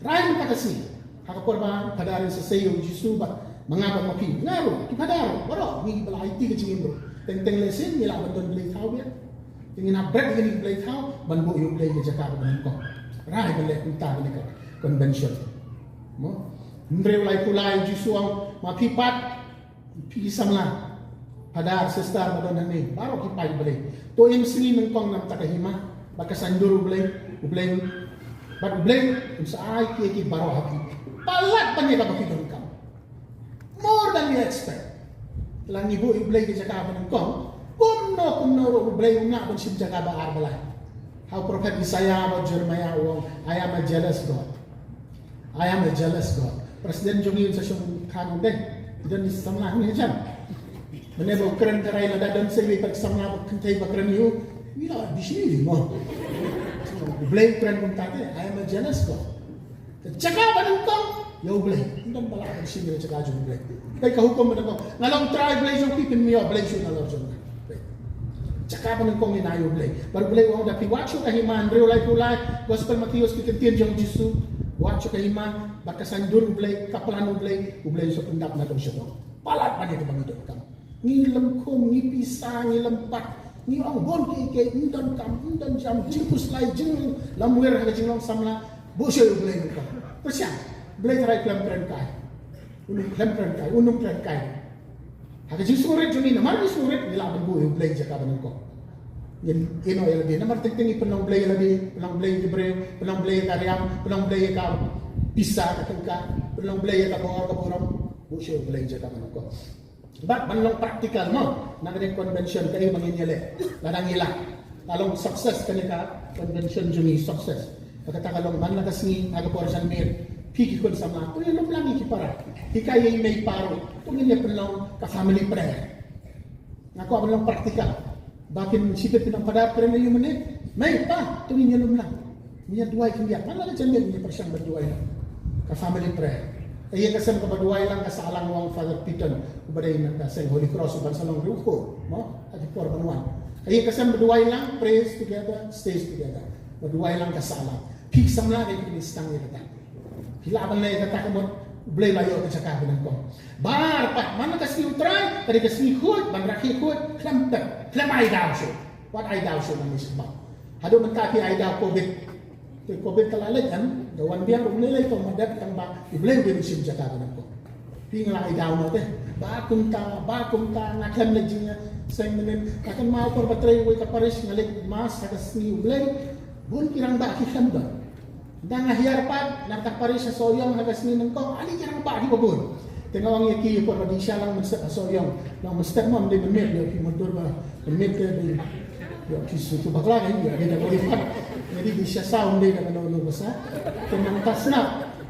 Rai mynta ka sngi. Ha ka por ba phadar in sa sei ïa U Jisu bad ma nga bad ma phi. Nga ruh, ki phadar, baroh, ngi ba la aiti ka jingim ruh. Teng teng lehse ngi lah ban don blei thaw biang. Te ngin hap bret ïa kine ki blei thaw ban buh ïa U Blei ka jaka ba nyngkong. Rai ban leh kumta kane ka convention. Mo? Hynriew laiphew lai, U Jisu u ong, ma phi pat, phi ki samla, phadar, sister ba don hangne, baroh ki paid Blei. To im sngi nyngkong na ka bynta ka hima bad ka saiñdur U Blei, U Blei, bad U Blei un sa ai ïa ki baroh ha phi. Palat ban ïa kaba phi donkam. More than you expect. Lada ngi buh ïa U Blei ka jaka ba nyngkong, kumno kumno ruh U Blei um lah ban shim jaka ba ar ba lai. Ha u prophet Isaiah bad Jeremiah u ong, "I am a jealous God. I am a jealous God." President jong ngi un sa shong kha nongdei. Don ni samla ngi jan. Mynne ba u kren ka rai, lada don sa iwei pat samla ba kynthei ba kren ïa u, ngi la bishni ri mo. U Blei u kren kumta te, "I am a jealous God." Ka jaka ba nyngkong ïa U Blei. Ym don ba lah ban shim ïa ka jaka jong U Blei. Peit ka hukum ba nyngkong. Nga long U Trai Blei jong phi, phin ym ïoh blei shuh nalor jong nga. Peit. Jaka ba nyngkong ïa na ïa U Blei. Bad U Blei u ong, da phi wad shuh ka hima, hynriew laiphew lai, Gospel Mathaios, ki kyntien jong U Jisu. Wad shuh ka hima bad ka saiñdur U Blei, ka plan U Blei, U Blei u sa pyndap na dong sha dong. Palat ban ïa kaba ngi donkam. Ngi lymkhum, ngi pisa, ngi lympat, ngi ong bun kiei kiei, ym donkam, ym don jam, jingpyslait, jinglamwir ha ka jinglong samla, buh shuh ïa U Blei nyngkong. Pyrshang, U Blei Trai khlem kren kai. Un ym khlem kren kai, un ym kren kai. Ha ka jingsngewrit jong ngi, namar ngi sngewrit, ngi lah ban buh ïa U Blei jaka ba nyngkong. Ngin ïehnoh ïa lade, namar teng teng ngi pynlong blei ïa lade, pynlong blei ïa ki briew, pynlong blei ïa ka riam, pynlong blei ïa ka pisa ka tyngka, pynlong blei ïa ka bor ka burom, buh shuh ïa U Blei jaka ba nyngkong. Bad ban long practical mo, na kane ka convention kaei ba ngin ïaleh. Lada ngi lah, ka long success kane ka convention jong ngi, success. Kata ka long man la ka sngi ha ka por janmiet, phi ki khun samla to ïalum lang ïa ki para. Hikai ïa i mei i pa ruh, to ngin ïa pynlong ka family prayer. Nga kwah ban long practical. Ba kin shibit pynlong, Phadar kren ïa u mynne, mei pa, to ngin ïalum lang. Ngin ïa duwai khyndiat. Man la ka janmiet ngin ïa pyrshang ban duwai lang. Ka family prayer. Ïa ka sem kaba duwai lang ka sahlang, u ong Father Piton, uba dei na ka seng Holy Cross, uban sa long riewkhuid mo ha ki por ban wan. Ïa ka sem ba duwai lang, prays together, stays together. Ba duwai lang ka sahlang. Phi ki samla, dei phi ki stang ïa kata. Phi lah ban leh kata ka mut, U Blei u la ïoh ka jaka ba nyngkong. Baroh pat, man la ka sngi U Trai, ka dei ka sngi khuid, ban rakhe khuid, khlem pep, khlem ai daw shuh. Wat ai daw shuh nangne shakhmat. Haduh mynta phi ai daw covid. Te covid ka la leit em, da wan biang ruh lei lei tang, ma dep tang ba U Blei u dei ban shim jaka ba nyngkong. Phi, nga la ai daw noh te. Ba kumta, ba kumta, nga khlem leit jingïaseng mynnin. Nga kynmaw por ba trei wei ka parish, nga leit mass ha ka sngi U Blei. Bun ki rangbah ki khlem don. Dang nga hiar pat na ka parish ha Sohiong ha ka sngi nyngkong, ale ki rangbah kiba bun. Te nga ong ïa ki, ïa por ba dei sha lang mynstep ha Sohiong. Lang mynstep mo, ym dei mynmiet, ïa ki mutdur ba mynmiet te dei. Ïa ki sutu bakla ka, ïa ki da body part. Jadi dei sha sa, ym dei da kano kano ba sa. Te nangta sngap.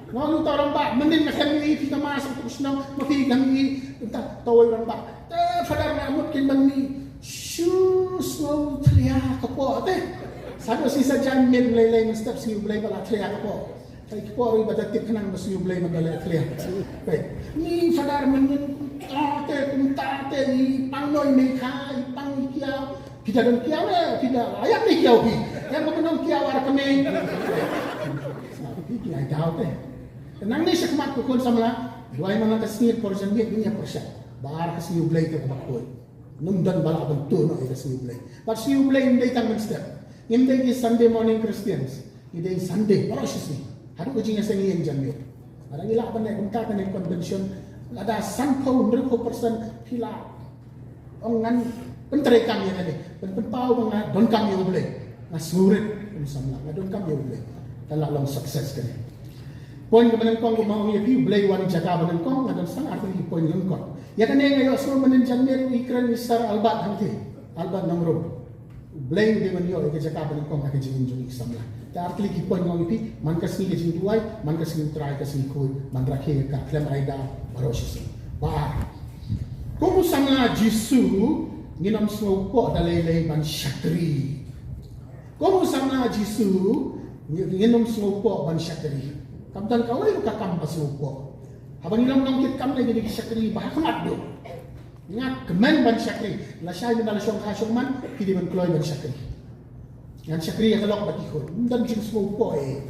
Nga ong ïa uta u rangbah, mynnin nga khlem ïohi phi ka mass ha utu u shnong, ma phi khlem ïohi. Nangta uta u rangbah, te Phadar, nga mut kein ban mih. Shu sngew thlia ka poh te. Sa dei shi sa jan miet, lei lei mynstep sngi U Blei ba la thlia ka poh. Ka poh ruh ba da tip khnang ba sngi U Blei ba la thlia. Peit. Ni Phadar, mynnin kumta te, kumta te, i pang noh i mei kha, i pang i kiaw. Phi da don kiaw ne, phi da ïap ne kiaw phi. Ïa ka ban don kiaw ar kmie. Sa phi ki ai daw te. Nangne shakhmat ko khun samla, duwai man la ka sngi, por janmiet ngin ïa pyrshang. Ba ar ka sngi U Blei te kaba khuid. Ngim don ba lah ban tuh noh ïa ka sngi U Blei. Bad sngi U Blei ym dei tang mynstep. Ngim dei ki Sunday morning Christians. Ngi dei Sunday baroh shi sngi. Haduh ka jingïaseng ïing janmiet. Lada ngi lah ban leh kumta kane convention, lada sanphew hynriewphew percent phi lah ong ngan pyntreikam ïa kane, pyn, pynpaw ba nga donkam ïa U Blei. Nga sngewrit kum samla, nga donkam ïa U Blei. Kan lah long success kane. Point kaba nyngkong, kumba ong ïa phi, U Blei u wan jaka ba nyngkong, nga don tang artylli ki point lyngkot. Ïa kane nga ïohsngew mynnin janmiet u kren i Sir Albert hangtei. Albert Nongrum. Blei u dei ban ïoh ïa ka jaka ba nyngkong ha ka jingim jong ngi ki samla. Te ar tylli ki point nga ong ïa phi, man ka sngi ka jingduwai, man ka sngi U Trai ka sngi khuid, ban rakhe ïa ka khlem ai daw baroh shisien. Ba ar. Kum u samla Jisu ngin ym sngewpoh da lei lei ban shakri. Kum u samla Jisu ngin ym sngewpoh ban shakri. Kam don kawei ruh ka kam ba sngewpoh. Haba ngi long nongkitkam lei ngi dei ki shakri ba ha khmat duh. Nga kmen ban shakri. Lashai mynta la shong kha shong man ki dei ban kloi ban shakri. Ngan shakri ïa ka lok ba ki khun. Ym don jingsngewpoh eh.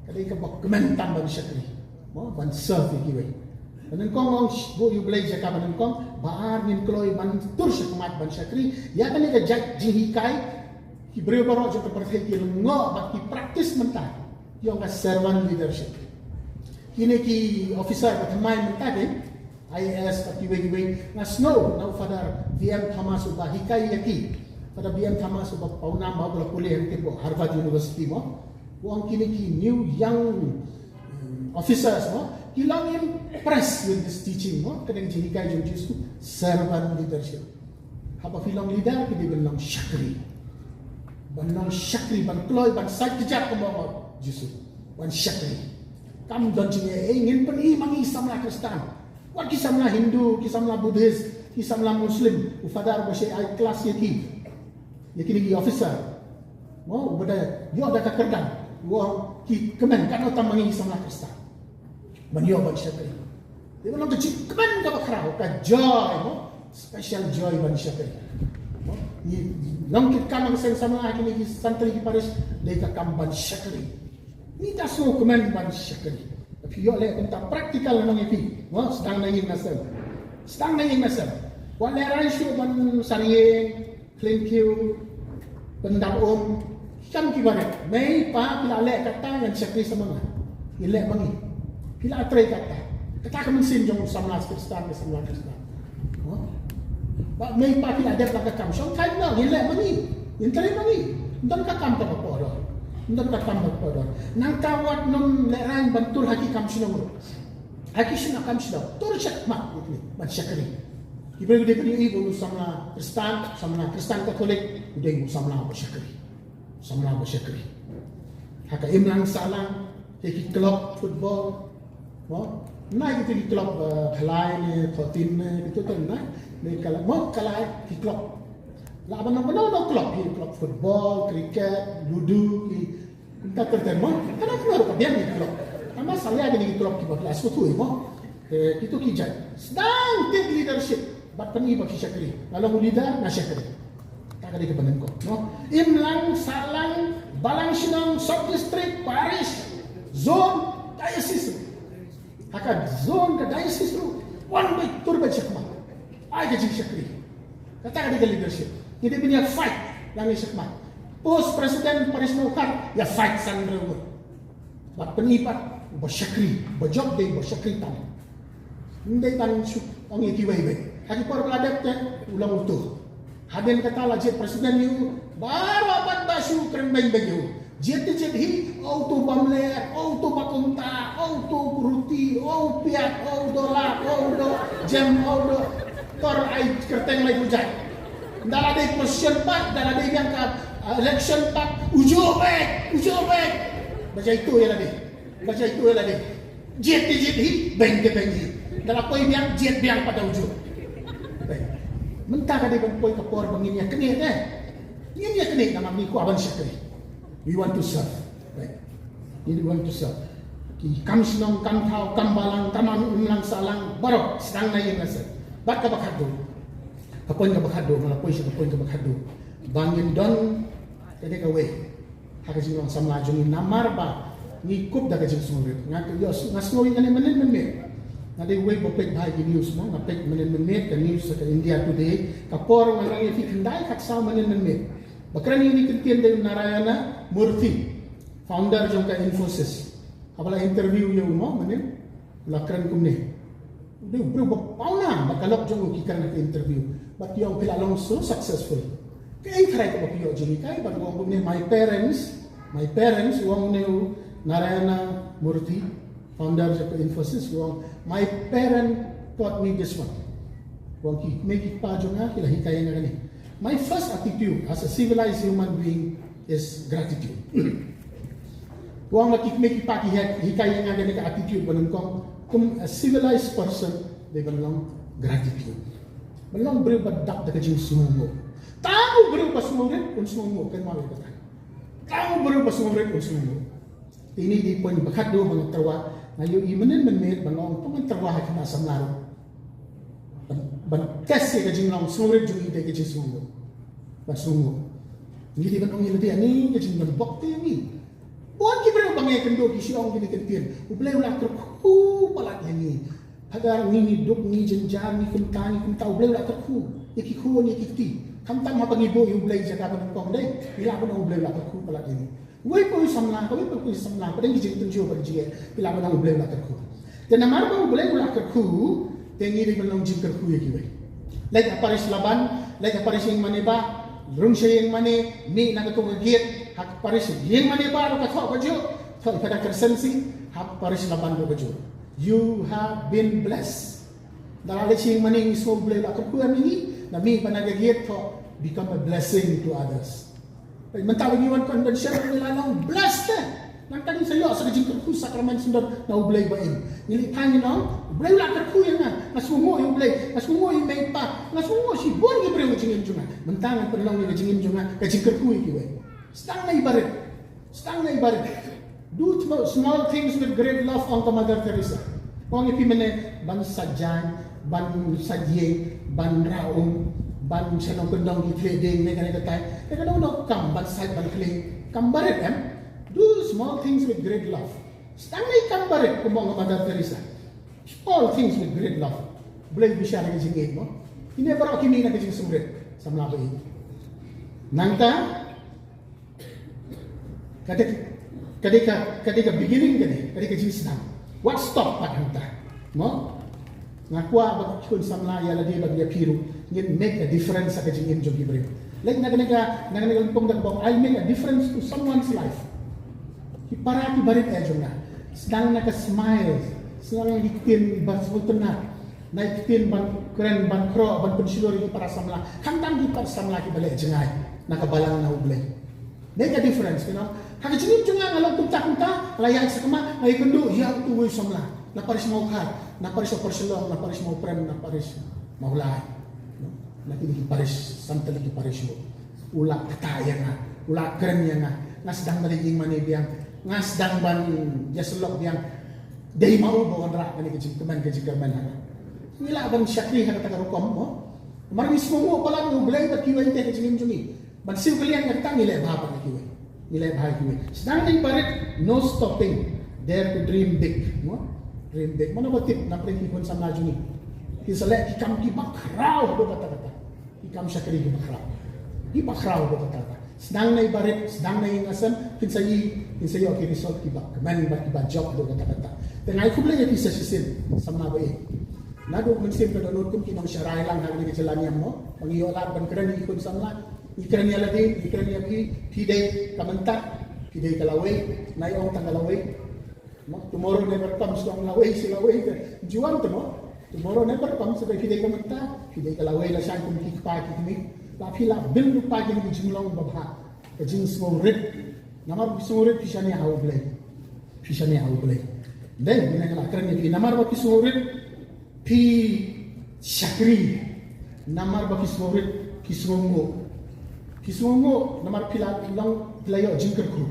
Ka dei kaba kmen tam ban shakri. Mo, ban serve ïa kiwei. Ba nyngkong ong sh-, buh ïa U Blei jaka ba nyngkong, ba ar ngin kloi ban tur shakhmat ban shakri. Ïa kane ka jait jinghikai, ki briew baroh jong ka pyrthei ki lyngngoh bad ki practice mynta. Ki ong ka servant leadership. Kine ki officer ba thymmai mynta ki, I A S bad kiwei kiwei, nga sngew na u Father B M Thomas uba hikai ïa ki. Father B M Thomas uba pawnam ba u la pule hangtei hapoh Harvard University mo. U ong kine ki new young, um, officers mo, ki long impressed with this teaching mo, ka dei ka jinghikai jong Jisu, servant leadership. Haba phi long leader, phi dei ban long shakri. Ban long shakri, ban kloi, ban sait kjat kumba ong Jisu. Ban shakri. Kam don jingeh, eh, ngin pyni ma ngi samla Khristan. Wat ki samla Hindu, ki samla Buddhist, ki samla Muslim, u Father ba shait ai klas ïa ki. Ïa kine ki officer. Mo, uba da ïoh da ka kyrdan. U ong ki kmen katno tam ma ngi ki samla Khristan. Ban ïoh ban shakri. Dei ban long ka jingkmen kaba khraw, ka joy, mo. Special joy ban shakri. Mo, ngi long kitkam ha ka seng samla ha kine ki san tylli ki parish, dei ka kam ban shakri. Ngi da sngewkmen ban shakri. Phi ïoh leh kumta practical nong ïa phi. Mo, sdang na ïing na sem. Sdang na ïing na sem. Wat lehrain shuh ban sar ïing, clean queue, pyndap um. Kam ki barit. Mei pa phi la leh kata ngan shakri sa ma nga. Phi leh ma ngi. Phi la trei kata. Kata ka mynsiem jong u samla Khristan, ka samla Khristan. Mo? Ba mei pa phi la dep la ka kam shong thait noh, ngin leh ma ngi. Ngin trei ma ngi. Ym don ka kam kaba kordor. Ym don ka kam kaba kordor. Nangta wat nym lehrain ban tur ha ki kam shnong ruh. Ha ki shnong kam shnong. Tur shakhmat ïa kine ban shakri. Ki briew ki dei ban ïohi ba u samla Khristan, samla Khristan Katholik, u dei u samla ba shakri. Samla ba shakri. Ha ka imlang sahlang, ha ki club football. Mo? Nai kito ki club, eh, Khalai ne, Thotin ne, kito to nai. Ne Khalai, mo Khalai ki club. La ban nang ban nang club, ki club football, cricket, ludo, ki kumta ter ter mo. Kano kano ka biang ki club. Tangba salia kine ki club kiba la sngewthuh mo. Eh, kito ki jait. Sdang tip leadership. Bad pyni ba ki shakri. Nga long u leader nga shakri. Kata ka dei kaba nyngkong, no? Imlang, sahlang, balang shnong, sub district, parish, zone, diocese ruh. Ha ka zone ka diocese ruh wan beit, tur beit shakhmat. Ai ka jingshakri. Kata ka dei ka leadership. Ngi dei ban ïa fight lane shakhmat. Post president parish Mawkhar ïa fight san hynriew ngut. Bad pyni pat ba shakri, ba jop dei ba shakri tam. Ym dei ban shu ong ïa kiwei wei. Ha ki por ba la dep te u long uto. Hadien kata la jied president ïa u, baroh pat ba shu kren beiñ beiñ ïa u. Jied te jied hi, o uto bamler, o uto ba kumta, o uto ruti, o u piat, o u dola, o uto jem, o uto tor ai kyrteng lai pujai. Nda la dei president pat, nda la dei biang ka, uh, election pat, ujuh beit, ujuh beit. Ba jai to ïa la dei. Ba jai to ïa la dei. Jied te jied hi, beiñ te beiñ hi. Da la poi biang, jied biang pat da ujuh. Beiñ. Mynta ka dei ban poi ka por ba ngin ïa knieh te. Ngin ïa knieh namar ngi kwah ban shakri. We want to serve. Beiñ. We want to serve. Ki kam shnong, kam thaw, kam balang, kam imlang sahlang, baroh, sdang na ïing na sem. Bad kaba khatduh. Ka point kaba khatduh, nga la poi sha ka point kaba khatduh. Ba ngin don, ka dei kawei. Ha ka jinglong samla jong ngi namar ba ngi kup da ka jingsngewrit. Nga ïoh, nga sngew ïa kane mynnin mynmiet. Nga dei uwei ba peit bha ïa ki news mo, nga peit mynnin mynmiet ka news ka India Today. Ka por nga ong ïa phi khyndai kat saw mynnin mynmiet. Ba kren ïa kane ka ktien dei u Narayana Murthy, founder jong ka Infosys. Haba la interview ïa u mo mynnin, u la kren kumne. U dei u briew ba pawnam, ba ka lok jong u ki kren ha ka interview. Bad ki ong phi la long so successful. Kaei tharai kaba phi ïoh jinghikai, bad u ong kumne, my parents, my parents, u ong kumne u Narayana Murthy, founder jong ka Infosys, u ong, my parent taught me this one. U ong ki, kmie ki kpa jong nga ki la hikai ïa nga kane. My first attitude as a civilized human being is gratitude. Wan la ki kmie ki kpa ki hikai ïa nga kane ka attitude ba nyngkong kum a civilized person, dei ban long gratitude. Ban long briew ba dap da ka jingsngewnguh. Tang u briew ba sngewrit un sngewthuh, kynmaw ïa kata. Tang u briew ba sngewrit un sngewthuh. Te ine i dei i point ba khatduh ba nga tyrwa, nga ïohi mynnin mynmiet ba nga ong to ngan tyrwa ha ki samla ruh ban, ban test ïa ka jinglong sngewrit jong i da ka jingsngewnguh. Ban sngewnguh. Ngi dei ban ong ïa lade, ani ka jingdon bok te ïa ngi. Bun ki briew ba ngi ïakynduh ki shu ong kine ki ktien, U Blei u la kyrkhu palat ïa ngi. Haba ngi, ngi duk, ngi jynjar, ngi kumta, ngi kumta, U Blei u la kyrkhu ïa ki khun, ïa ki kti. Khamtam haba ngi buh ïa U Blei jaka ba nyngkong, dei ngi lah ban ong U Blei u la kyrkhu palat ïa ngi. Uwei pa uwei samla, kawei pa kawei samla, pdeng ki jingtynjuh bad ki jingeh, phi lah ban ong U Blei u la kyrkhu. Te namar ba U Blei u la kyrkhu, te ngi dei ban long jingkyrkhu ïa kiwei. Leit ha parish Laban, leit ha parish Ïingmane Bah, rung sha Ïingmane, mih na kato ka gate, ha parish Ïingmane Bah ruh ka thoh kajuh, thoh i Father Crescency, ha parish Laban ruh kajuh. You have been blessed. Da la leit sha Ïingmane ngi sngew U Blei u la kyrkhu ïa ngi, da mih pat na ka gate thoh, become a blessing to others. Mynta ba ngi wan convention ngi la long blessed te. Nangta ngin sa ïoh sa ka jingkyrkhu sakramen syndon na U Blei ba im. Ngi leit phai ngi ong, U Blei u la kyrkhu ïa nga. Nga sngewnguh ïa U Blei, nga sngewnguh ïa i mei i pa, nga sngewnguh shibun ki briew ha ka jingim jong nga. Mynta ngan pynlong ïa ka jingim jong nga ka jingkyrkhu ïa kiwei. Sdang na i barit. Sdang na i barit. Do small, small things with great love, ong ka Mother Teresa. Ong ïa phi mynne ban sait jaiñ, ban sait ïing, ban rah um, ban shnong kyndong ki khlieh dieng ne kane katai. Te kano kano kam ban sait ban khlieh kam barit em. Do small things with great love. Sdang na i kam barit kumba ong ka Mother Teresa. Small things with great love. Blei bishar ïa ka jingïeit mo. Kine baroh ki mih na ka jingsngewrit. Samla ba ïeit. Nangta Ka dei, ka dei ka, ka dei ka beginning ka dei, ka dei ka jingsdang. Wat stop pat hangta. Mo? Nga kwah ba ki khun samla ïa lade bad ïa phi ruh ngin make a difference ha ka jingim jong ki briew. Leit na kane ka, na kane ka lympung da kaba ong, I'll make a difference to someone's life. Ki para ki barit eh jong nga. Sdang na ka smile, sdang na ki ktien ba sngewtynnat. Na ki ktien ban kren, ban khroh, ban pynshlur ïa ki para samla. Khamtam ki para samla kiba leh jngai na ka balang na U Blei. Make a difference, you know. Ha ka jingim jong nga nga long kumta kumta, nga la ïaid shakhmat, nga ïakynduh ïa utu uwei u samla na parish Mawkhar, na parish Upper Shillong, na parish Mawprem, na parish Mawlai. Na kine ki parish, san tylli ki parish ruh. U la ktah ïa nga, u la kren ïa nga. Nga sdang ban leit ïingmane biang, nga sdang ban ïasyllok biang. Dei ma u ba wanrah kane ka jingkmen, ka jingkyrmen ha nga. Ngi lah ban shakri ha kata ka rukom mo. Namar ngi sngewnguh palat ïa U Blei bad kiwei te ha ka jingim jong ngi. Ban siew kylliang ïa kata ngi leh bha pat ïa kiwei. Ngi leh bha ïa kiwei. Sdang na i barit, no stopping. Dare to dream big. Mo? Dream big. Mano ba tip na pdeng ki khun samla jong ngi kin sa leh ki kam kiba khraw haduh katta katta. Ki kam shakri kiba khraw. Kiba khraw haduh katta katta. Sdang na i barit, sdang na i ïing i sem, kin sa i, kin sa ïoh ki result kiba kmen bad kiba jop haduh katta katta. Te nga ai khublei ïa phi sa shisien, samla ba ïeit. Naduh mynsiem ka dohnud kum ki nongshakri lang ha kane ka jylla niam mo. Ba ngi ïoh lad ban kren ïa ki khun samla. Ngi kren ïa lade, ngi kren ïa phi, phi dei ka mynta, phi dei ka lawei, nai ong tang ka lawei. Mo, tomorrow never comes, ka ong lawei shi lawei ka. Juan te mo. Tomorrow never comes, ka phi dei ka mynta, phi dei ka lawei lashai kum ki kpa ki kmie. La phi la build lypa kine ki jinglong babha. Ka jingsngewrit. Namar ba phi sngewrit phi shaniah ha U Blei. Phi shaniah ha U Blei. Dei, ngi la kren ïa phi namar ba phi sngewrit. Phi shakri namar ba phi sngewrit, phi sngewnguh. Phi sngewnguh namar phi la long, phi la ïoh jingkyrkhu.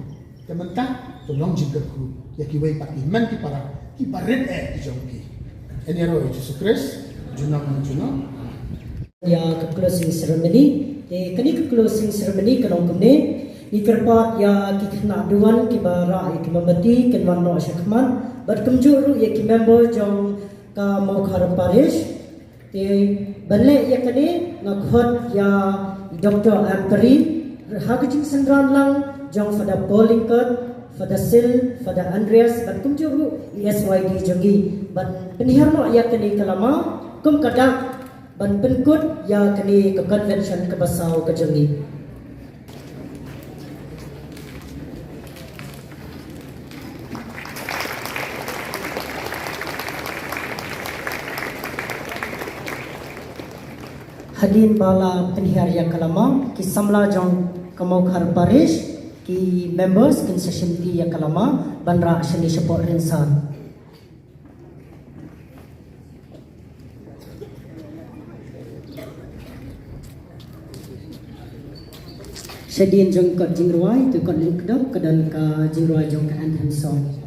Te mynta to long jingkyrkhu ïa kiwei pat ki hynmen ki para kiba rit eh ki jong phi. Yn ïaroh ïa U Jisu Khrist junom junom. Ïa ka closing ceremony. Te kane ka closing ceremony ka long kumne. Ngi kyrpad ïa ki khynnah duwan kiba rah ïa ki mombati kin wan noh shakhmat bad kumjuh ruh ïa ki member jong ka Mawkhar Parish. Te ban leh ïa kane nga khot ïa Doctor Ampareen ha ka jingsynran lang jong Father Paul Lyngkot, Father Sil, Father Andreas bad kumjuh ruh i S Y D jong ngi ban pynhiar noh ïa kane ka lama kum ka dak ban pynkut ïa kane ka convention kaba saw ka jong ngi. Hadien ba la pynhiar ïa ka lama, ki samla jong ka Mawkhar Parish, ki members kin sa shimti ïa ka lama ban rah shane shapoh rynsan. Shadien jong ka kot jingrwai, to kot lyngkdop, ka don ka jingrwai jong ka anthem song.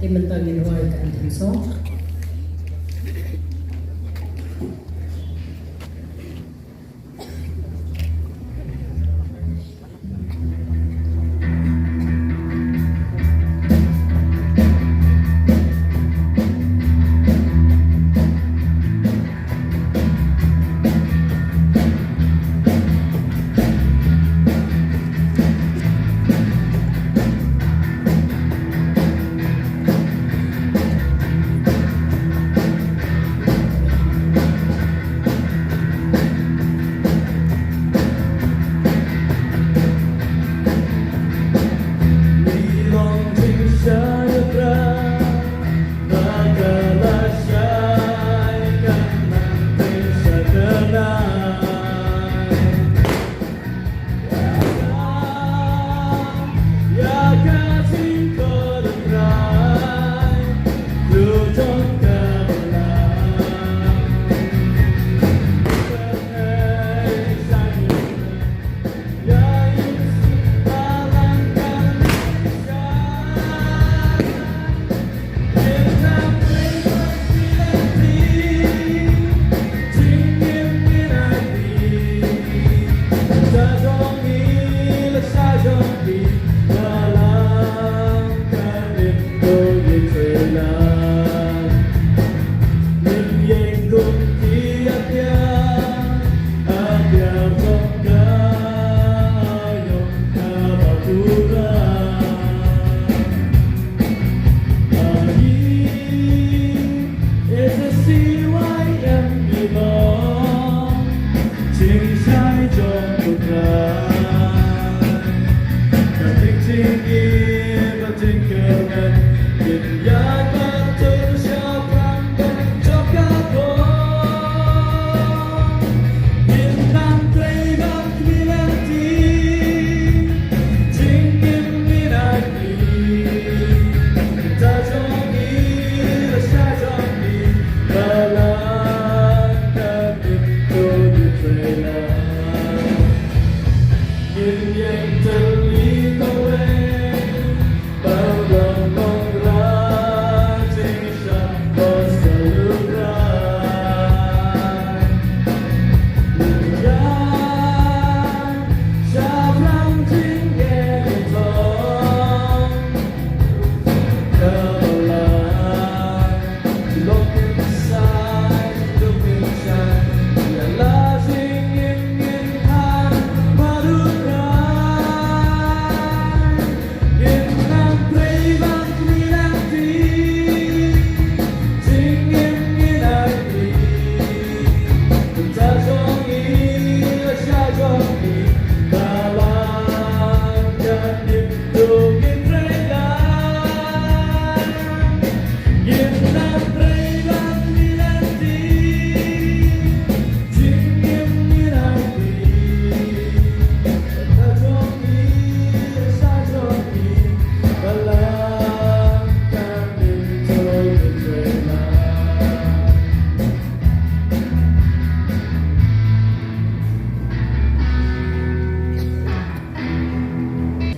Te mynta ngin rwai ka anthem song.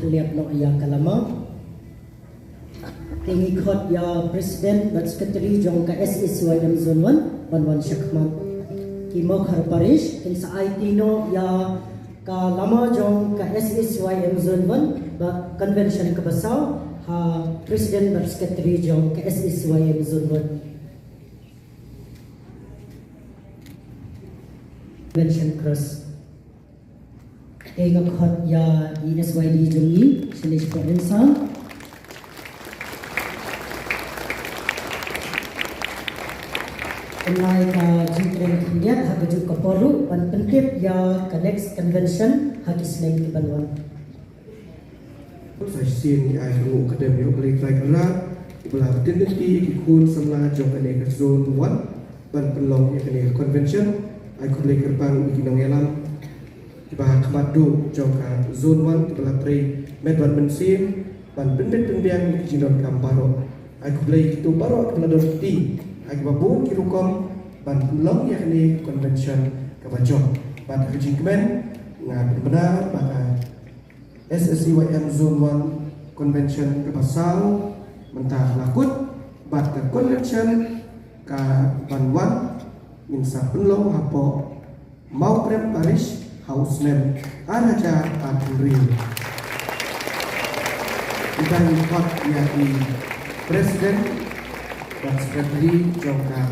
Liap noh ïa ka lama. Te ngi khot ïa President bad Secretary jong ka S A C Y M Zone one ban wan shakhmat. Mawkhar Parish, kin sa aiti noh ïa ka lama jong ka S A C Y M Zone one, ba convention kaba saw, ha President bad Secretary jong ka S A C Y M Zone one. Convention Cross. Te nga khot ïa i S Y D jong ngi, sha list pa rin sa. Pynlai ka jingkren khyndiat ha kajuh ka por ruh ban pyntip ïa ka next convention ha ki sngi ki ban wan. Sa shisien ngi ai ka nguh ka dem ïa U Blei Trai Kynrad, uba la pyntip ïa ki khun samla jong kane ka zone one ban pynlong ïa kane ka convention. Ai khublei kyrpang ïa ki nongïalam kiba ha khmat duh jong ka zone one kiba la trei met bad mynsiem ban pynbit pynbiang ïa ki jingdonkam baroh. Ai khublei ïa kito baroh kiba la don kti ha kiba bun ki rukom ban pynlong ïa kane ka convention kaba jop. Bad ha ka jingkmen nga pynbna ba ka S A C Y M Zone one convention kaba saw mynta la kut, bad ka convention ka ban wan ngin sa pynlong hapoh Mawprem Parish ha u snem ar hajar ar hynriew. Mynta ngi khot ïa i President bad Secretary jong ka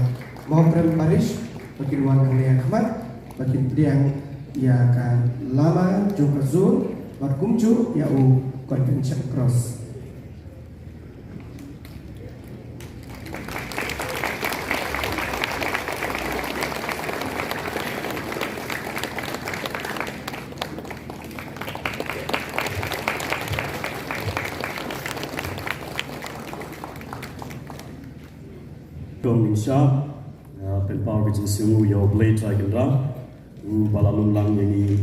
Mawprem Parish ba kin wan hangne ha khmat ba kin pdiang ïa ka lama jong ka zone bad kumjuh ïa u Convention Cross. Kong Ningsha, ïa, pynpaw ka jingsngew ïa U Blei Trai Kynrad, uba la lum lang ïa ngi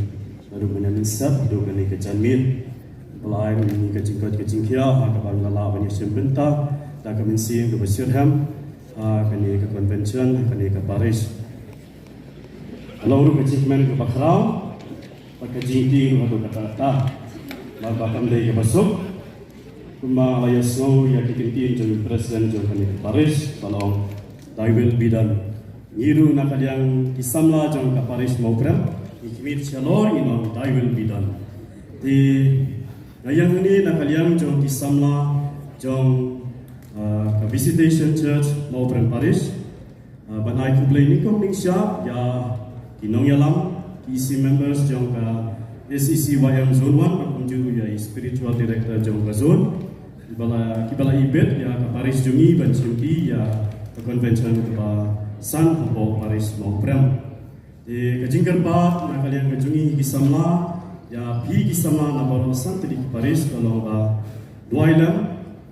naduh mynne mynstep haduh kane ka janmiet, ba la ai ïa ngi ka jingkoit ka jingkhiah ha kaba ngi la lah ban ïashim bynta da ka mynsiem kaba shitrhem ha kane ka convention, ha kane ka parish. Ka long ruh ka jingkmen kaba khraw bad ka jingtieng ruh haduh katta katta. Bad ba kam dei kaba suk, kumba la ïasngew ïa ki kyntien jong u President jong kane ka parish, ba la ong, "Thy will be done." Ngi ruh na ka liang ki samla jong ka parish Mawprem, ngi khmih shalor ngi ong, "Thy will be done." Te nga ïeng hangne na ka liang jong ki samla jong, ah, ka Visitation Church Mawprem Parish, ah, ban ai khublei nyngkong nyngshah ïa ki nongïalam, ki E C members jong ka S A C Y M Zone one, bad kumjuh ïa i Spiritual Director jong ka zone, kiba la, kiba la ibit ïa ka parish jong ngi ban shimti ïa ka convention kaba san hapoh parish Mawprem. Te ka jingkyrpad na ka liang ka jong ngi ki samla, ïa phi ki samla na baroh san tylli ki parish, ka long ba duwai lem.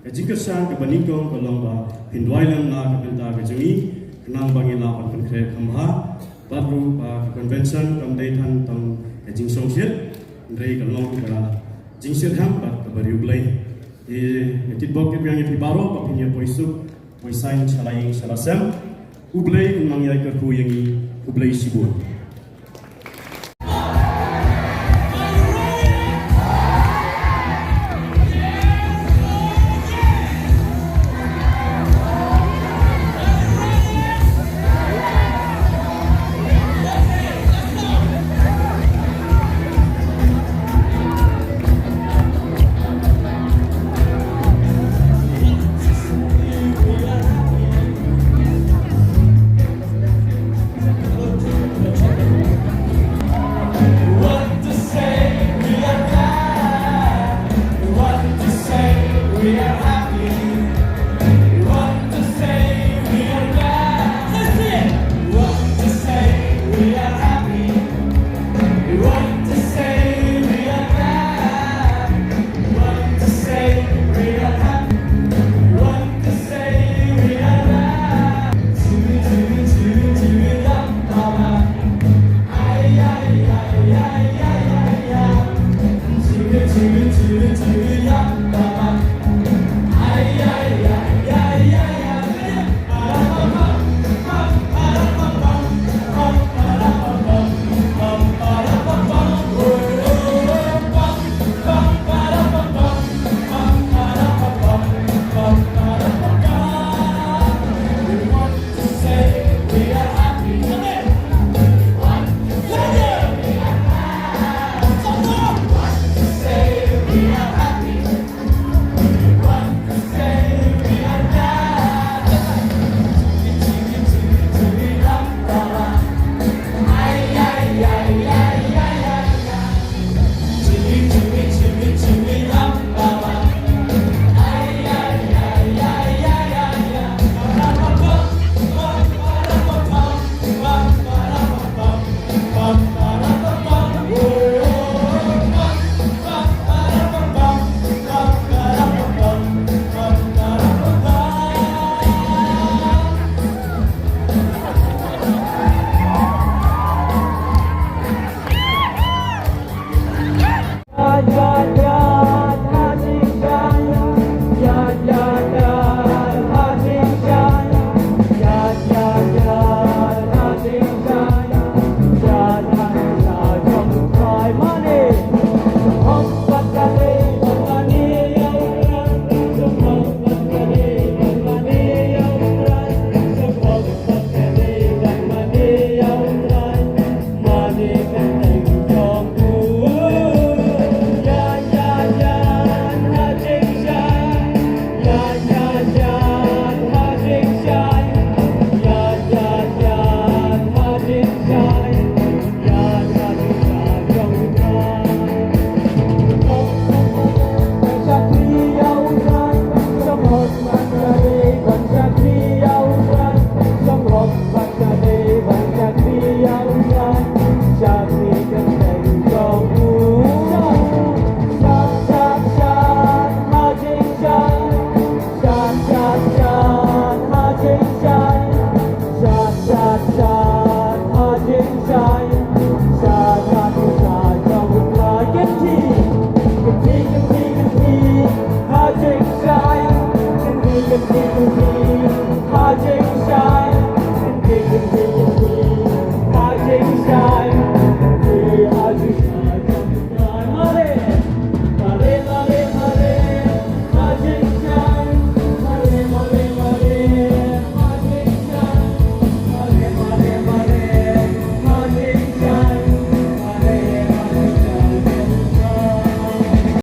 Ka jingkyrshan kaba nyngkong ka long ba phin duwai lem na ka bynta ka jong ngi, khnang ba ngin lah ban pynkhreh kham bha. Bad ruh ba ka convention kam dei tang tang ka jingshongshit, hynrei ka long ka jingshitrhem bad kaba riewblei. Te nga tip bok tip ïa ngi phi baroh ba phin ïa poi suk poi saiñ sha la ïing sha la sem. U Blei un nang ïai kyrkhu ïa ngi, khublei shibun.